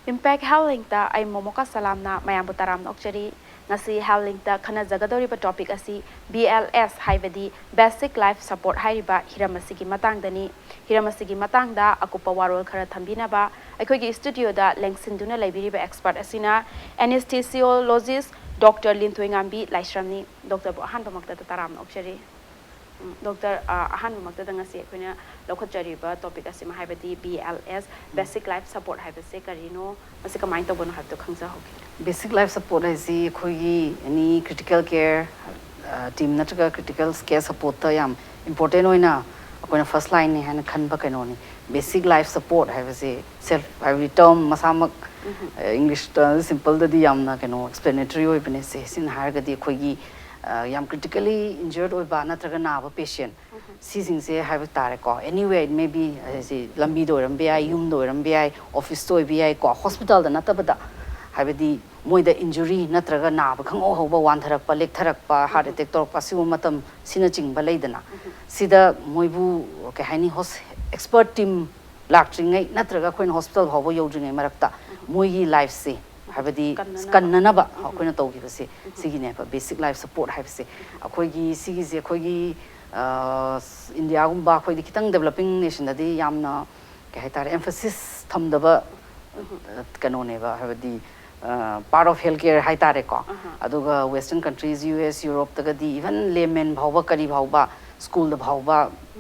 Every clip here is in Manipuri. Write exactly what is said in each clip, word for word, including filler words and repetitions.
Impact Health Linkꯇ ꯑꯩ ꯃꯣꯃꯣꯀꯥ ꯁꯂꯥꯝꯅ ꯃꯌꯥꯝꯕꯨ ꯇꯔꯥꯝꯅ ꯑꯣꯛꯆꯔꯤ꯫ ꯉꯁꯤ Health Linkꯇ ꯈꯟꯅꯖꯒꯗꯧꯔꯤꯕ topic ꯑꯁꯤ B L S ꯍꯥꯏꯕꯗꯤ Basic Life Support ꯍꯥꯏꯔꯤꯕ ꯍꯤꯔꯝ ꯑꯁꯤꯒꯤ ꯃꯇꯥꯡꯗꯅꯤ꯫ ꯍꯤꯔꯝ ꯑꯁꯤꯒꯤ ꯃꯇꯥꯡꯗ ꯑꯀꯨꯞꯄ ꯋꯥꯔꯣꯜ ꯈꯔ ꯊꯝꯕꯤꯅꯕ ꯑꯩꯈꯣꯏꯒꯤ studioꯗ ꯂꯦꯡꯁꯤꯟꯗꯨꯅ ꯂꯩꯕꯤꯔꯤꯕ expert ꯑꯁꯤꯅ anesthesiologist Doctor ꯂꯤꯟꯊꯣꯏꯉꯥꯝꯕꯤ ꯂꯥꯏꯁ꯭ꯔꯝꯅꯤ꯫ Doctorꯕꯨ ꯑꯍꯥꯟꯕꯃꯛꯇꯗ ꯇꯔꯥꯝꯅ ꯑꯣꯛꯆꯔꯤ꯫ ꯎꯝ, Doctor, ꯑ, ꯑꯍꯥꯟꯕꯃꯛꯇꯗ ꯉꯁꯤ ꯑꯩꯈꯣꯏꯅ ꯂꯧꯈꯠꯆꯔꯤꯕ topic ꯑꯁꯤꯃ, ꯍꯥꯏꯕꯗꯤ B L S, Basic Life Support ꯍꯥꯏꯕꯁꯦ ꯀꯔꯤꯅꯣ, ꯃꯁꯤ ꯀꯃꯥꯏꯅ ꯇꯧꯕꯅꯣ ꯍꯥꯏꯕꯗꯣ ꯈꯪꯖꯍꯧꯒꯦ꯫ Basic Life Support ꯍꯥꯏꯁꯤ ꯑꯩꯈꯣꯏꯒꯤ any critical care, ꯑ, team ꯅꯠꯇ꯭ꯔꯒ critical care supportꯇ ꯌꯥꯝ important ꯑꯣꯏꯅ ꯑꯩꯈꯣꯏꯅ first lineꯅꯤ ꯍꯥꯏꯅ ꯈꯟꯕ ꯀꯩꯅꯣꯅꯤ꯫ Basic Life Support ꯍꯥꯏꯕꯁꯤ self, ꯍꯥꯏꯕꯗꯤ term ꯃꯁꯥꯃꯛ, ꯎꯝꯍꯨꯝ꯫ ꯑ, Englishꯇ simpleꯗꯗꯤ ꯌꯥꯝꯅ ꯀꯩꯅꯣ explanatory ꯑꯣꯏꯕꯅꯦ꯫ ꯁꯦ, ꯁꯤꯅ ꯍꯥꯏꯔꯒꯗꯤ ꯑꯩꯈꯣꯏꯒꯤ, ꯑ, ꯌꯥꯝ critically injured ꯑꯣꯏꯕ ꯅꯠꯇ꯭ꯔꯒ ꯅꯥꯕ patient, ꯎꯝꯍꯨꯝ꯫ ꯁꯤꯁꯤꯡꯁꯦ ꯍꯥꯏꯕ ꯇꯥꯔꯦꯀꯣ, anywhere it may be, ꯍꯥꯏꯁꯤ ꯂꯝꯕꯤꯗ ꯑꯣꯏꯔꯝꯕ ꯌꯥꯏ, ꯌꯨꯝꯗ ꯑꯣꯏꯔꯝꯕ ꯌꯥꯏ, officeꯇ ꯑꯣꯏꯕ ꯌꯥꯏꯀꯣ, hospitalꯗ ꯅꯠꯇꯕꯗ, ꯍꯥꯏꯕꯗꯤ ꯃꯣꯏꯗ injury ꯅꯠꯇ꯭ꯔꯒ ꯅꯥꯕ ꯈꯪꯍꯧ ꯍꯧꯕ, ꯋꯥꯟꯊꯔꯛꯄ, ꯂꯦꯛꯊꯔꯛꯄ, heart ꯎꯝꯍꯨꯝ꯫ Attack ꯇꯧꯔꯛꯄ, ꯑꯁꯤꯒꯨꯝꯕ ꯃꯇꯝ ꯁꯤꯅꯆꯤꯡꯕ ꯂꯩꯗꯅ, ꯎꯝꯍꯨꯝ꯫ ꯁꯤꯗ ꯃꯣꯏꯕꯨ ꯀꯩ ꯍꯥꯏꯅꯤ, ꯍꯣꯁ-, expert team ꯂꯥꯛꯇ꯭ꯔꯤꯉꯩ ꯅꯠꯇ꯭ꯔꯒ ꯑꯩꯈꯣꯏꯅ hospital ꯐꯥꯎꯕ ꯌꯧꯗ꯭ꯔꯤꯉꯩ ꯃꯔꯛꯇ ꯎꯝꯍꯨꯝ꯫ ꯃꯣꯏꯒꯤ lifeꯁꯦ, ꯍꯥꯏꯕꯗꯤ ꯀꯟꯅꯅꯕ꯫ ꯀꯟꯅꯅꯕ ꯎꯝꯍꯨꯝ꯫ ꯑꯩꯈꯣꯏꯅ ꯇꯧꯈꯤꯕꯁꯦ, ꯎꯝꯍꯨꯝ꯫ ꯁꯤꯒꯤꯅꯦꯕ Basic Life Support ꯍꯥꯏꯕꯁꯦ꯫ ꯑꯩꯈꯣꯏꯒꯤ ꯁꯤꯒꯤꯁꯦ ꯑꯩꯈꯣꯏꯒꯤ, ꯑ, Indiaꯒꯨꯝꯕ ꯑꯩꯈꯣꯏꯗꯤ ꯈꯤꯇꯪ developing nationꯗꯗꯤ ꯌꯥꯝꯅ, ꯀꯩ ꯍꯥꯏꯇꯥꯔꯦ, emphasis ꯊꯝꯗꯕ, ꯎꯝꯍꯨꯝ꯫ ꯑ, ꯀꯩꯅꯣꯅꯦꯕ, ꯍꯥꯏꯕꯗꯤ, ꯑ, part of health care ꯍꯥꯏꯇꯥꯔꯦꯀꯣ꯫ ꯑꯍꯥ꯫ ꯑꯗꯨꯒ Western countries, U S, Europeꯇꯒꯗꯤ even layman ꯐꯥꯎꯕ, ꯀꯔꯤ ꯐꯥꯎꯕ, schoolꯗ ꯐꯥꯎꯕ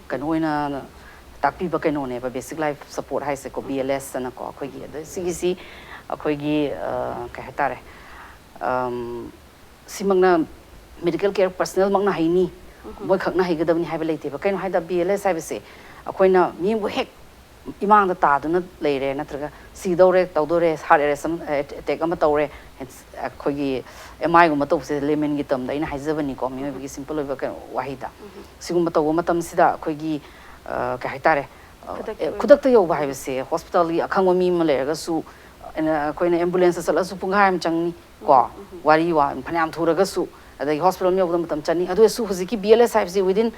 ꯀꯩꯅꯣ ꯑꯣꯏꯅ ꯇꯥꯛꯄꯤꯕ ꯀꯩꯅꯣꯅꯦꯕ Basic Life Support ꯍꯥꯏꯁꯦꯀꯣ, ꯎꯝ꯫ B L S ꯑꯅꯀꯣ ꯑꯩꯈꯣꯏꯒꯤ꯫ ꯑꯗꯣ ꯁꯤꯒꯤꯁꯤ ꯑꯩꯈꯣꯏꯒꯤ, ꯑ, ꯀꯩ ꯍꯥꯏꯇꯥꯔꯦ, ꯑꯝ, ꯁꯤꯃꯛꯅ medical care personnelꯃꯛꯅ ꯍꯩꯅꯤ, ꯎꯝ꯫ ꯃꯣꯏꯈꯛꯅ ꯍꯩꯒꯗꯕꯅꯤ ꯍꯥꯏꯕ ꯂꯩꯇꯦꯕ꯫ ꯀꯩꯅꯣ ꯍꯥꯏꯗ B L S ꯍꯥꯏꯕꯁꯦ ꯑꯩꯈꯣꯏꯅ ꯃꯤꯕꯨ ꯍꯦꯛ ꯏꯃꯥꯡꯗ ꯇꯥꯗꯨꯅ ꯂꯩꯔꯦ, ꯅꯠꯇ꯭ꯔꯒ ꯁꯤꯗꯧꯔꯦ, ꯇꯧꯗꯧꯔꯦ, heart arrest ꯑꯃ, attack ꯑꯃ ꯇꯧꯔꯦ, ꯑꯩꯈꯣꯏꯒꯤ M Iꯒꯨꯝꯕ ꯇꯧꯕꯁꯦ laymanꯒꯤ termꯗ ꯑꯩꯅ ꯍꯥꯏꯖꯕꯅꯤꯀꯣ, ꯃꯤꯑꯣꯏꯕꯒꯤ simple ꯑꯣꯏꯕ ꯀꯩꯅꯣ ꯋꯥꯍꯩꯗ꯫ ꯎꯝ꯫ ꯁꯤꯒꯨꯝꯕ ꯇꯧꯕ ꯃꯇꯝꯁꯤꯗ ꯑꯩꯈꯣꯏꯒꯤ, ꯑ, ꯀꯩ ꯍꯥꯏꯇꯥꯔꯦ, ꯑ, ꯈꯨꯗꯛꯀꯤ ꯑꯦ, ꯑꯣꯏꯕ꯫ ꯈꯨꯗꯛꯇ ꯌꯧꯕ ꯎꯝ꯫ ꯍꯥꯏꯕꯁꯦ hospitalꯒꯤ ꯑꯈꯪꯕ ꯃꯤ ꯑꯃ ꯂꯩꯔꯒꯁꯨ, ꯑꯩꯅ, ꯑꯩꯈꯣꯏꯅ ambulanceꯇ ꯆꯠꯂꯁꯨ ꯄꯨꯡꯈꯥꯏ ꯑꯃ ꯆꯪꯅꯤ ꯀꯣ, ꯎꯝ, ꯎꯝ꯫ ꯋꯥꯔꯤ ꯋꯥ ꯐꯅꯌꯥꯝ ꯊꯨꯔꯒꯁꯨ, ꯑꯗꯒꯤ hospital ꯑꯃ ꯌꯧꯕꯗ ꯃꯇꯝ ꯆꯪꯅꯤ꯫ ꯑꯗꯨ ꯑꯣꯏꯔꯁꯨ ꯍꯧꯖꯤꯛꯀꯤ B L S ꯍꯥꯏꯕꯁꯤ within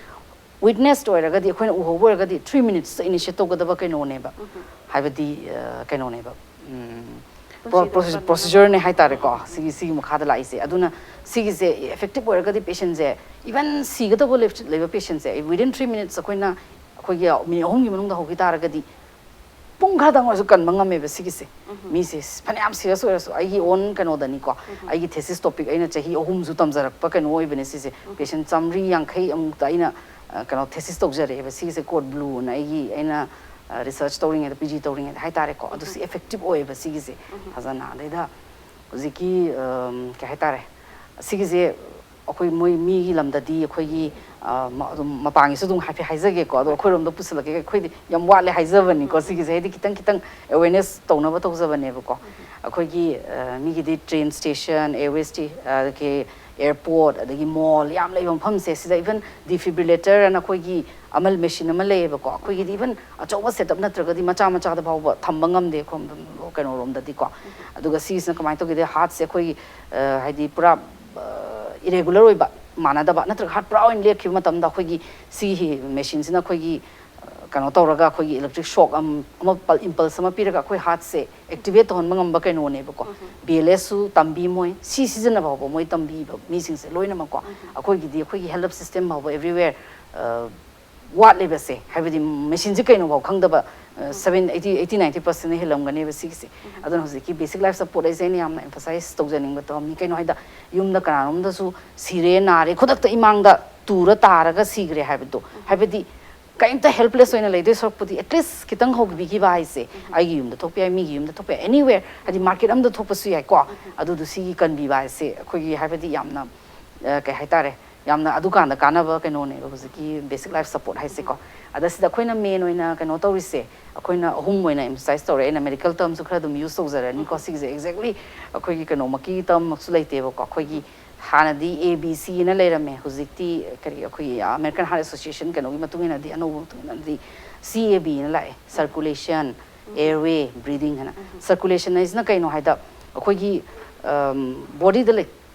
witness ꯑꯣꯏꯔꯒꯗꯤ, ꯑꯩꯈꯣꯏꯅ ꯎꯍꯧꯕ ꯑꯣꯏꯔꯒꯗꯤ three minutesꯇ initiate ꯇꯧꯒꯗꯕ ꯀꯩꯅꯣꯅꯦꯕ꯫ ꯎꯝ꯫ ꯍꯥꯏꯕꯗꯤ, ꯑ, ꯀꯩꯅꯣꯅꯦꯕ, ꯎꯝ, ꯄ꯭ꯔꯣ- ꯄ꯭ꯔꯣꯁꯤ- ꯄ꯭ꯔꯣꯁꯤꯖꯔꯅꯦ ꯍꯥꯏꯇꯥꯔꯦꯀꯣ, ꯁꯤꯒꯤ ꯁꯤꯒꯤ ꯃꯈꯥꯗ ꯂꯥꯛꯏꯁꯦ꯫ ꯑꯗꯨꯅ ꯁꯤꯒꯤꯁꯦ effective ꯑꯣꯏꯔꯒꯗꯤ patientꯁꯦ, even ꯁꯤꯒꯗꯧꯕ ꯂꯩꯕ patientꯁꯦ within three minutes ꯑꯩꯈꯣꯏꯅ, ꯑꯩꯈꯣꯏꯒꯤ ꯃꯤꯅꯤꯠ ꯑꯍꯨꯝꯒꯤ ꯃꯅꯨꯡꯗ ꯍꯧꯈꯤ ꯇꯥꯔꯒꯗꯤ ꯄꯨꯡ ꯈꯔꯗꯪ ꯑꯣꯏꯔꯁꯨ ꯀꯟꯕ ꯉꯝꯃꯦꯕ ꯁꯤꯒꯤꯁꯦ꯫ ꯃꯤꯁꯦ ꯐꯅꯌꯥꯝ serious ꯑꯣꯏꯔꯁꯨ, ꯑꯩꯒꯤ own ꯀꯩꯅꯣꯗꯅꯤꯀꯣ, ꯑꯩꯒꯤ thesis topic ꯑꯩꯅ ꯆꯍꯤ ꯑꯍꯨꯝꯁꯨ ꯇꯝꯖꯔꯛꯄ ꯀꯩꯅꯣ ꯑꯣꯏꯕꯅꯦ ꯁꯤꯁꯦ꯫ Patient ꯆꯥꯃꯔꯤ ꯌꯥꯡꯈꯩ ꯑꯃꯨꯛꯇ ꯑꯩꯅ, ꯑ, ꯀꯩꯅꯣ thesis ꯇꯧꯖꯔꯛꯑꯦꯕ ꯁꯤꯒꯤꯁꯦ, Code Blueꯅ ꯑꯩꯒꯤ, ꯑꯩꯅ, ꯑ, research ꯇꯧꯔꯤꯉꯩꯗ, PG ꯇꯧꯔꯤꯉꯩꯗ ꯍꯥꯏꯇꯥꯔꯦꯀꯣ꯫ ꯑꯗꯨ ꯁꯤ effective ꯑꯣꯏꯌꯦꯕ ꯁꯤꯒꯤꯁꯦ ꯐꯖꯅ꯫ ꯑꯗꯩꯗ ꯍꯧꯖꯤꯛꯀꯤ, ꯑꯝ, ꯀꯩ ꯍꯥꯏꯇꯥꯔꯦ, ꯁꯤꯒꯤꯁꯦ ꯑꯩꯈꯣꯏ ꯃꯣꯏ ꯃꯤꯒꯤ ꯂꯝꯗꯗꯤ ꯑꯩꯈꯣꯏꯒꯤ, ꯑ, ꯃ- ꯑꯗꯨꯝ ꯃꯄꯥꯟꯒꯤꯁꯨ ꯑꯗꯨꯝ ꯍꯥꯏꯐꯦꯠ ꯍꯥꯏꯖꯒꯦꯀꯣ, ꯑꯗꯣ ꯑꯩꯈꯣꯏꯔꯣꯝꯗ ꯄꯨꯁꯤꯜꯂꯛꯀꯦ, ꯑꯩꯈꯣꯏꯗꯤ ꯌꯥꯝ ꯋꯥꯠꯂꯦ ꯍꯥꯏꯖꯕꯅꯤꯀꯣ꯫ ꯁꯤꯒꯤꯁꯦ ꯍꯥꯏꯗꯤ ꯈꯤꯇꯪ ꯈꯤꯇꯪ awareness ꯇꯧꯅꯕ ꯇꯧꯖꯕꯅꯦꯕꯀꯣ꯫ ꯑꯩꯈꯣꯏꯒꯤ, ꯑ, ꯃꯤꯒꯤꯗꯤ train station, airway sta- ꯑꯗꯒꯤ airport, ꯑꯗꯒꯤ mall ꯌꯥꯝ ꯂꯩꯕ ꯃꯐꯝꯁꯦ, ꯁꯤꯗ even defibrillator ꯑꯅ ꯑꯩꯈꯣꯏꯒꯤ ꯑꯃ machine ꯑꯃ ꯂꯩꯌꯦꯕꯀꯣ꯫ ꯑꯩꯈꯣꯏꯒꯤꯗꯤ even ꯑꯆꯧꯕ setup ꯅꯠꯇ꯭ꯔꯒꯗꯤ ꯃꯆꯥ ꯃꯆꯥꯗ ꯐꯥꯎꯕ ꯊꯝꯕ ꯉꯝꯗꯦ, ꯈꯣꯝ- ꯀꯩꯅꯣꯔꯣꯝꯗꯗꯤꯀꯣ꯫ ꯑꯗꯨꯒ ꯁꯤꯒꯤꯁꯤꯅ ꯀꯃꯥꯏꯅ ꯇꯧꯒꯦꯗꯤ, heartꯁꯦ ꯑꯩꯈꯣꯏꯒꯤ, ꯑ, ꯍꯥꯏꯗꯤ ꯄꯨꯔꯥ, ꯑ, irregular ꯑꯣꯏꯕ, ꯃꯥꯟꯅꯗꯕ, ꯅꯠꯇ꯭ꯔꯒ heart ꯄꯨꯔꯥ ꯑꯣꯏꯅ ꯂꯦꯞꯈꯤꯕ ꯃꯇꯝꯗ ꯑꯩꯈꯣꯏꯒꯤ ꯁꯤꯒꯤ machineꯁꯤꯅ ꯑꯩꯈꯣꯏꯒꯤ, ꯑ, ꯀꯩꯅꯣ ꯇꯧꯔꯒ, ꯑꯩꯈꯣꯏꯒꯤ electric shock ꯑꯃ, ꯑꯃ pul- impulse ꯑꯃ ꯄꯤꯔꯒ ꯑꯩꯈꯣꯏ heartꯁꯦ activate ꯇꯧꯍꯟꯕ ꯉꯝꯕ ꯀꯩꯅꯣꯅꯦꯕꯀꯣ꯫ BLSꯁꯨ ꯇꯝꯕꯤ ꯃꯣꯏ, ꯁꯤ ꯁꯤꯖꯤꯟꯅꯕ ꯐꯥꯎꯕ ꯃꯣꯏ ꯇꯝꯕꯤꯕ ꯃꯤꯁꯤꯡꯁꯦ ꯂꯣꯏꯅꯃꯛꯀꯣ꯫ ꯑꯩꯈꯣꯏꯒꯤꯗꯤ ꯑꯩꯈꯣꯏꯒꯤ health system ꯐꯥꯎꯕ everywhere, ꯑ, ꯋꯥꯠꯂꯤꯕꯁꯦ, ꯍꯥꯏꯕꯗꯤ machineꯁꯦ ꯀꯩꯅꯣꯐꯥꯎ ꯈꯪꯗꯕ, ꯑ, seven, eighty, eighty, ninety percentꯅ ꯍꯦꯜꯂꯝꯒꯅꯦꯕ ꯁꯤꯒꯤꯁꯦ꯫ ꯑꯗꯨꯅ ꯍꯧꯖꯤꯛꯀꯤ basic life support ꯑꯩꯁꯦ ꯑꯩꯅ ꯌꯥꯝꯅ emphasize ꯇꯧꯖꯅꯤꯡꯕ ꯊꯕꯛꯅꯤ꯫ ꯀꯩꯅꯣ ꯍꯥꯏꯗ, ꯌꯨꯝꯗ ꯀꯅꯥꯅꯣꯝꯗꯁꯨ ꯁꯤꯔꯦ, ꯅꯥꯔꯦ, ꯈꯨꯗꯛꯇ ꯏꯃꯥꯡꯗ ꯇꯨꯔ ꯇꯥꯔꯒ ꯁꯤꯈ꯭ꯔꯦ ꯍꯥꯏꯕꯗꯣ, ꯍꯥꯏꯕꯗꯤ ꯀꯔꯤꯝꯇ helpless ꯑꯣꯏꯅ ꯂꯩꯗꯣꯏ ꯁꯔꯨꯛꯄꯨꯗꯤ at least ꯈꯤꯇꯪ ꯍꯧꯕꯤꯈꯤꯕ ꯍꯥꯏꯁꯦ, ꯑꯩꯒꯤ ꯌꯨꯝꯗ ꯊꯣꯛꯄ ꯌꯥꯏ, ꯃꯤꯒꯤ ꯌꯨꯝꯗ ꯊꯣꯛꯄ ꯌꯥꯏ, anywhere, ꯍꯥꯏꯗꯤ market ꯑꯃꯗ ꯊꯣꯛꯄꯁꯨ ꯌꯥꯏꯀꯣ꯫ ꯑꯗꯨꯗꯨ ꯁꯤꯒꯤ ꯀꯟꯕꯤꯕ ꯍꯥꯏꯁꯦ ꯑꯩꯈꯣꯏꯒꯤ, ꯍꯥꯏꯕꯗꯤ ꯌꯥꯝꯅ, ꯑ, ꯀꯩ ꯍꯥꯏꯇꯥꯔꯦ, ꯌꯥꯝꯅ ꯑꯗꯨꯀꯥꯟꯗ ꯀꯥꯟꯅꯕ ꯀꯩꯅꯣꯅꯦꯕ ꯍꯧꯖꯤꯛꯀꯤ basic life support ꯍꯥꯏꯁꯦꯀꯣ꯫ ꯑꯗ ꯁꯤꯗ ꯑꯩꯈꯣꯏꯅ main ꯑꯣꯏꯅ ꯀꯩꯅꯣ ꯇꯧꯔꯤꯁꯦ, ꯑꯩꯈꯣꯏꯅ ꯑꯍꯨꯝ ꯑꯣꯏꯅ emphasize ꯇꯧꯔꯦ꯫ ꯑꯩꯅ medical termꯁꯨ ꯈꯔ ꯑꯗꯨꯝ use ꯇꯧꯖꯔꯅꯤꯀꯣ꯫ ꯁꯤꯒꯤꯁꯦ exactly ꯑꯩꯈꯣꯏꯒꯤ ꯀꯩꯅꯣꯃꯛꯀꯤ termꯃꯛꯁꯨ ꯂꯩꯇꯦꯕꯀꯣ꯫ ꯑꯩꯈꯣꯏꯒꯤ ꯍꯥꯟꯅꯗꯤ A B Cꯅ ꯂꯩꯔꯝꯃꯦ, ꯍꯧꯖꯤꯛꯇꯤ ꯀꯔꯤ, ꯑꯩꯈꯣꯏꯒꯤ American Heart Association ꯀꯩꯅꯣꯒꯤ ꯃꯇꯨꯡ ꯏꯟꯅꯗꯤ, ꯑꯅꯧꯕ ꯃꯇꯨꯡ ꯏꯟꯅꯗꯤ C A Bꯅ ꯂꯥꯛꯑꯦ, circulation, airway, breathing ꯍꯥꯏꯅ꯫ Circulation ꯍꯥꯏꯁꯤꯅ ꯀꯩꯅꯣ ꯍꯥꯏꯗ, ꯑꯩꯈꯣꯏꯒꯤ, ꯑꯝ, bodyꯗ ꯂꯩ-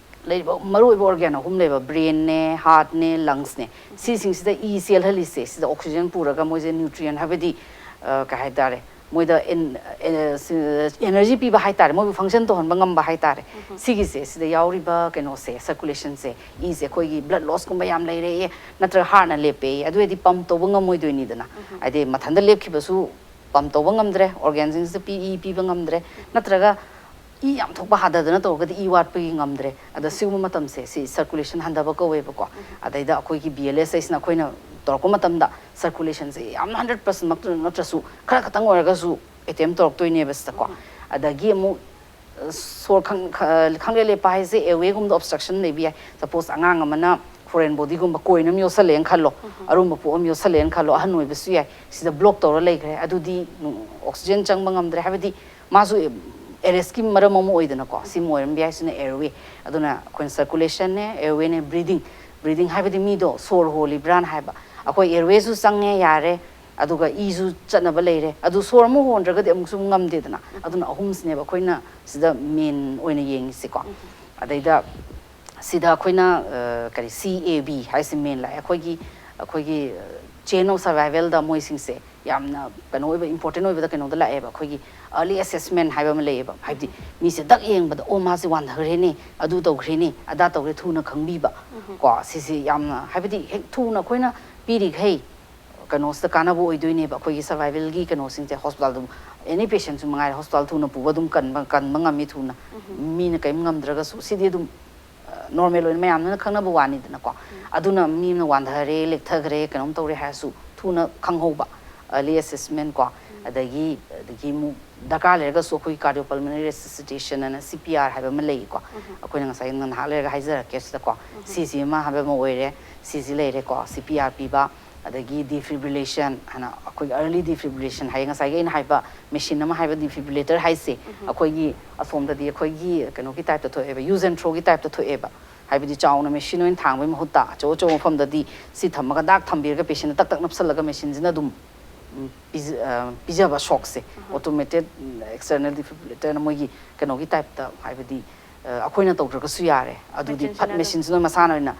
ꯂꯩꯔꯤꯕ ꯃꯔꯨꯑꯣꯏꯕ organ ꯑꯍꯨꯝ ꯂꯩꯕ, brainꯅꯦ, heartꯅꯦ, lungsꯅꯦ, ꯁꯤꯁꯤꯡꯁꯤꯗ ꯏ ꯆꯦꯜꯍꯜꯂꯤꯁꯦ, ꯁꯤꯗ oxygen ꯄꯨꯔꯒ ꯃꯣꯏꯁꯦ nutrient, ꯍꯥꯏꯕꯗꯤ, ꯑ, ꯀꯩ ꯍꯥꯏꯇꯥꯔꯦ, ꯃꯣꯏꯗ ꯑꯦꯅꯔꯖꯤ ꯄꯤꯕ ꯍꯥꯏꯇꯥꯔꯦ, ꯃꯣꯏꯕꯨ ꯐꯪꯁꯟ ꯇꯧꯍꯟꯕ ꯉꯝꯕ ꯍꯥꯏꯇꯥꯔꯦ꯫ ꯁꯤꯒꯤꯁꯦ, ꯁꯤꯗ ꯌꯥꯎꯔꯤꯕ ꯀꯩꯅꯣꯁꯦ, ꯁꯔꯀꯨꯂꯦꯁꯟꯁꯦ, ꯏꯁꯦ ꯑꯩꯈꯣꯏꯒꯤ ꯕ꯭ꯂꯠ ꯂꯣꯁꯀꯨꯝꯕ ꯌꯥꯝ ꯂꯩꯔꯦ, ꯅꯠꯇ꯭ꯔꯒ ꯍꯥꯔꯠꯅ ꯂꯦꯞꯄꯦ, ꯑꯗꯨ ꯑꯣꯏꯔꯗꯤ ꯄꯝ ꯇꯧꯕ ꯉꯝꯃꯣꯏꯗꯣꯏꯅꯤꯗꯅ꯫ ꯍꯥꯏꯗꯤ ꯃꯊꯟꯇ ꯂꯦꯞꯈꯤꯕꯁꯨ ꯄꯝ ꯇꯧꯕ ꯉꯝꯗ꯭ꯔꯦ, ꯑꯣꯔꯒꯥꯟꯁꯤꯡꯁꯤꯗ ꯄꯤ ꯏ ꯄꯤꯕ ꯉꯝꯗ꯭ꯔꯦ, ꯅꯠꯇ꯭ꯔꯒ ꯏ ꯌꯥꯝ ꯊꯣꯛꯄ ꯍꯥꯗꯗꯅ ꯇꯧꯔꯒꯗꯤ ꯏ ꯋꯥꯠꯄꯒꯤ ꯉꯝꯗ꯭ꯔꯦ꯫ ꯑꯗ ꯁꯤꯒꯨꯝꯕ ꯃꯇꯝꯁꯦ, ꯁꯤ ꯁꯔꯀꯨꯂꯦꯁꯟ ꯍꯟꯊꯕ ꯀꯧꯋꯦꯕꯀꯣ꯫ ꯑꯗꯩꯗ ꯑꯩꯈꯣꯏꯒꯤ ꯕꯤ ꯑꯦꯜ ꯑꯦꯁ ꯍꯥꯏꯁꯤꯅ ꯑꯩꯈꯣꯏꯅ ꯇꯧꯔꯛꯄ ꯃꯇꯝꯗ ꯁꯔꯀꯨꯂꯦꯁꯟꯁꯦ ꯌꯥꯝꯅ ꯍꯟꯗ꯭ꯔꯦꯠ ꯄꯥꯔꯁꯦꯟꯃꯛꯇ ꯅꯠꯇ꯭ꯔꯁꯨ, ꯈꯔ ꯈꯛꯇꯪ ꯑꯣꯏꯔꯒꯁꯨ ꯑꯦꯇꯦꯝ ꯇꯧꯔꯛꯇꯣꯏꯅꯦꯕ ꯁꯤꯗꯀꯣ꯫ ꯑꯗꯒꯤ ꯑꯃꯨꯛ, ꯑ, ꯁꯣꯔ ꯈꯪ-, ꯈ-, ꯈꯪꯂꯦꯞ ꯂꯦꯞꯄ ꯍꯥꯏꯁꯦ ꯑꯦꯔꯋꯦꯒꯨꯝꯕꯗ ꯑꯣꯕꯁꯇ꯭ꯔꯛꯁꯟ ꯂꯩꯕ ꯌꯥꯏ꯫ ꯁꯄꯣꯁ, ꯑꯉꯥꯡ ꯑꯃꯅ ꯐꯣꯔꯦꯟ ꯕꯣꯗꯤꯒꯨꯝꯕ ꯀꯣꯏꯟ ꯑꯃ ꯌꯣꯠꯁꯜꯂꯦꯅ ꯈꯜꯂꯣ, ꯑꯔꯨꯝꯕ ꯄꯣꯠ ꯑꯃ ꯌꯣꯠꯁꯜꯂꯦꯅ ꯈꯜꯂꯣ, ꯑꯍꯟ ꯑꯣꯏꯕꯁꯨ ꯌꯥꯏ, ꯁꯤꯗ ꯕ꯭ꯂꯣꯛ ꯇꯧꯔ ꯂꯩꯈ꯭ꯔꯦ, ꯑꯗꯨꯗꯤ, ꯎꯝ, ꯑꯣꯛꯁꯤꯖꯦꯟ ꯆꯪꯕ ꯉꯝꯗ꯭ꯔꯦ꯫ ꯍꯥꯏꯕꯗꯤ ꯃꯥꯁꯨ ꯑꯦꯔꯦꯁꯀꯤ ꯃꯔꯝ ꯑꯃ ꯑꯣꯏꯗꯅꯀꯣ, ꯁꯤꯃ ꯑꯣꯏꯔꯝꯕ ꯌꯥꯏ꯫ ꯁꯤꯅ ꯑꯦꯔꯋꯦ꯫ ꯑꯗꯨꯅ ꯑꯩꯈꯣꯏꯅ ꯁꯔꯀꯨꯂꯦꯁꯟꯅꯦ, ꯑꯦꯔꯋꯦꯅꯦ, ꯕ꯭ꯔꯤꯗꯤꯡ, ꯕ꯭ꯔꯤꯗꯤꯡ ꯍꯥꯏꯕꯗꯤ ꯃꯤꯗꯣ ꯁꯣꯔ ꯍꯣꯜꯂꯤꯕ꯭ꯔꯥꯅ ꯍꯥꯏꯕ꯫ ꯑꯩꯈꯣꯏ ꯑꯦꯔꯋꯦꯁꯨ ꯆꯪꯉꯦ, ꯌꯥꯔꯦ, ꯑꯗꯨꯒ ꯏꯁꯨ ꯆꯠꯅꯕ ꯂꯩꯔꯦ, ꯑꯗꯨ ꯁꯣꯔ ꯑꯃꯨꯛ ꯍꯣꯟꯗ꯭ꯔꯒꯗꯤ ꯑꯃꯨꯛꯁꯨ ꯉꯝꯗꯦꯗꯅ꯫ ꯑꯗꯨꯅ ꯑꯍꯨꯝꯁꯤꯅꯦꯕ ꯑꯩꯈꯣꯏꯅ ꯁꯤꯗ ꯃꯦꯟ ꯑꯣꯏꯅ ꯌꯦꯡꯉꯤꯁꯤꯀꯣ꯫ ꯑꯗꯩꯗ ꯁꯤꯗ ꯑꯩꯈꯣꯏꯅ, ꯑ, ꯀꯔꯤ, ꯁꯤ ꯑꯦ ꯕꯤ ꯍꯥꯏꯁꯤ ꯃꯦꯟ ꯂꯥꯛꯑꯦ꯫ ꯑꯩꯈꯣꯏꯒꯤ, ꯑꯩꯈꯣꯏꯒꯤ, ꯑ, ꯆꯦꯟ ꯑꯣꯐ ꯁꯔꯚꯥꯏꯚꯦꯜꯗ ꯃꯣꯏꯁꯤꯡꯁꯦ ꯌꯥꯝꯅ ꯀꯩꯅꯣ ꯑꯣꯏꯕ, ꯏꯝꯄꯣꯔꯇꯦꯟ ꯑꯣꯏꯕꯗ ꯀꯩꯅꯣꯗ ꯂꯥꯛꯑꯦꯕ, ꯑꯩꯈꯣꯏꯒꯤ ꯑꯔꯂꯤ ꯑꯦꯁꯦꯁꯃꯦꯟ ꯍꯥꯏꯕ ꯑꯃ ꯂꯩꯌꯦꯕ꯫ ꯍꯥꯏꯕꯗꯤ ꯃꯤꯁꯦ ꯗꯛ ꯌꯦꯡꯕꯗ, "ꯑꯣ, ꯃꯥꯁꯦ ꯋꯥꯟꯊꯈ꯭ꯔꯦꯅꯦ, ꯑꯗꯨ ꯇꯧꯈ꯭ꯔꯦꯅꯦ, ꯑꯗꯥ ꯇꯧꯈ꯭ꯔꯦ", ꯊꯨꯅ ꯈꯪꯕꯤꯕ꯫ ꯀꯣ, ꯁꯤꯁꯦ ꯌꯥꯝꯅ, ꯍꯥꯏꯕꯗꯤ ꯍꯦꯛ ꯊꯨꯅ ꯑꯩꯈꯣꯏꯅ ꯄꯤꯔꯤꯈꯩ ꯀꯩꯅꯣꯁꯤꯗ ꯀꯥꯟꯅꯕ ꯑꯣꯏꯗꯣꯏꯅꯦꯕ꯫ ꯑꯩꯈꯣꯏꯒꯤ ꯁꯔꯚꯥꯏꯚꯦꯜꯒꯤ ꯀꯩꯅꯣꯁꯤꯡꯁꯦ, ꯍꯣꯁꯄꯤꯇꯥꯜꯗ ꯑꯗꯨꯝ, ꯑꯦꯅꯤ ꯄꯦꯁꯦꯟꯁꯨ ꯃꯉꯥꯏꯔꯦ, ꯍꯣꯁꯄꯤꯇꯥꯜ ꯊꯨꯅ ꯄꯨꯕ ꯑꯗꯨꯝ ꯀꯟꯕ, ꯀꯟꯕ ꯉꯝꯃꯤ ꯊꯨꯅ꯫ ꯃꯤꯅ ꯀꯔꯤꯝ ꯉꯝꯗ꯭ꯔꯒꯁꯨ, ꯁꯤꯗꯤ ꯑꯗꯨꯝ, ꯑ, ꯅꯣꯔꯃꯦꯜ ꯑꯣꯏꯅ ꯃꯌꯥꯝꯅ ꯈꯪꯅꯕ ꯋꯥꯅꯤꯗꯅꯀꯣ꯫ ꯑꯗꯨꯅ ꯃꯤ ꯑꯃꯅ ꯋꯥꯟꯊꯔꯦ, ꯂꯦꯛꯊꯈ꯭ꯔꯦ, ꯀꯩꯅꯣꯝ ꯇꯧꯔꯦ ꯍꯥꯏꯔꯁꯨ ꯊꯨꯅ ꯈꯪꯍꯧꯕ, ꯑꯔꯂꯤ ꯑꯦꯁꯦꯁꯃꯦꯟ ꯀꯣ꯫ ꯑꯗꯒꯤ, ꯑꯗꯒꯤ ꯑꯃꯨꯛ ꯗꯔꯀꯥꯔ ꯂꯩꯔꯒꯁꯨ ꯑꯩꯈꯣꯏꯒꯤ ꯀꯥꯔꯗꯤꯑꯣ ꯄꯜꯃꯅꯔꯤ ꯔꯦꯁꯤꯁꯤꯇꯦꯁꯟ ꯑꯅ, ꯁꯤ ꯄꯤ ꯑꯥꯔ ꯍꯥꯏꯕ ꯑꯃ ꯂꯩꯀꯣ꯫ ꯑꯩꯈꯣꯏꯅ ꯉꯁꯥꯏ ꯉꯥꯏꯍꯥꯛ ꯂꯩꯔꯒ ꯍꯥꯏꯖꯔꯛꯀꯦ ꯁꯤꯗꯀꯣ꯫ ꯁꯤꯁꯤ ꯑꯃ ꯍꯥꯏꯕ ꯑꯃ ꯑꯣꯏꯔꯦ, ꯁꯤꯁꯤ ꯂꯩꯔꯦꯀꯣ, ꯁꯤ ꯄꯤ ꯑꯥꯔ ꯄꯤꯕ꯫ ꯑꯗꯒꯤ ꯗꯤꯐꯤꯕ꯭ꯔꯤꯂꯦꯁꯟ ꯍꯥꯏꯅ, ꯑꯩꯈꯣꯏꯒꯤ ꯑꯔꯂꯤ ꯗꯤꯐꯤꯕ꯭ꯔꯤꯂꯦꯁꯟ ꯍꯥꯏꯌꯦ, ꯉꯁꯥꯏꯒꯤ ꯑꯩꯅ ꯍꯥꯏꯕ ꯃꯦꯁꯤꯟ ꯑꯃ ꯍꯥꯏꯕ ꯗꯤꯐꯤꯕ꯭ꯔꯤꯂꯦꯇꯔ ꯍꯥꯏꯁꯦ꯫ ꯑꯩꯈꯣꯏꯒꯤ ꯑꯁꯣꯝꯗꯗꯤ ꯑꯩꯈꯣꯏꯒꯤ ꯀꯩꯅꯣꯒꯤ ꯇꯥꯏꯞꯇ ꯊꯣꯛꯑꯦꯕ, ꯌꯨꯁ ꯑꯦꯟ ꯊ꯭ꯔꯣꯒꯤ ꯇꯥꯏꯞꯇ ꯊꯣꯛꯑꯦꯕ꯫ ꯍꯥꯏꯕꯗꯤ ꯆꯥꯎꯅ ꯃꯦꯁꯤꯟ ꯑꯣꯏꯅ ꯊꯥꯡꯕꯒꯤ ꯃꯍꯨꯠꯇ ꯑꯆꯧ ꯑꯆꯧꯕ ꯃꯐꯝꯗꯗꯤ ꯁꯤ ꯊꯝꯃꯒ ꯗꯥꯛ ꯊꯝꯕꯤꯔꯒ ꯄꯦꯁꯦꯟꯗ ꯇꯛ ꯇꯛ ꯅꯞꯁꯜꯂꯒ ꯃꯦꯁꯤꯟꯁꯤꯅ ꯑꯗꯨꯝ, ꯎꯝ, ꯄꯤꯖ-, ꯑ, ꯄꯤꯖꯕ ꯁꯣꯛꯁꯦ꯫ ꯑꯣꯇꯣꯃꯦꯇꯦꯠ ꯑꯦꯛꯁꯇꯔꯅꯦꯜ ꯗꯤꯐꯤꯕ꯭ꯔꯤꯂꯦꯇꯔꯅ ꯃꯣꯏꯒꯤ ꯀꯩꯅꯣꯒꯤ ꯇꯥꯏꯞꯇ, ꯍꯥꯏꯕꯗꯤ ꯑꯩꯈꯣꯏꯅ ꯇꯧꯗ꯭ꯔꯒꯁꯨ ꯌꯥꯔꯦ꯫ ꯑꯗꯨꯗꯤ ꯐꯠ ꯃꯦꯆꯤꯟꯁꯤꯅ ꯃꯁꯥꯅ ꯑꯣꯏꯅ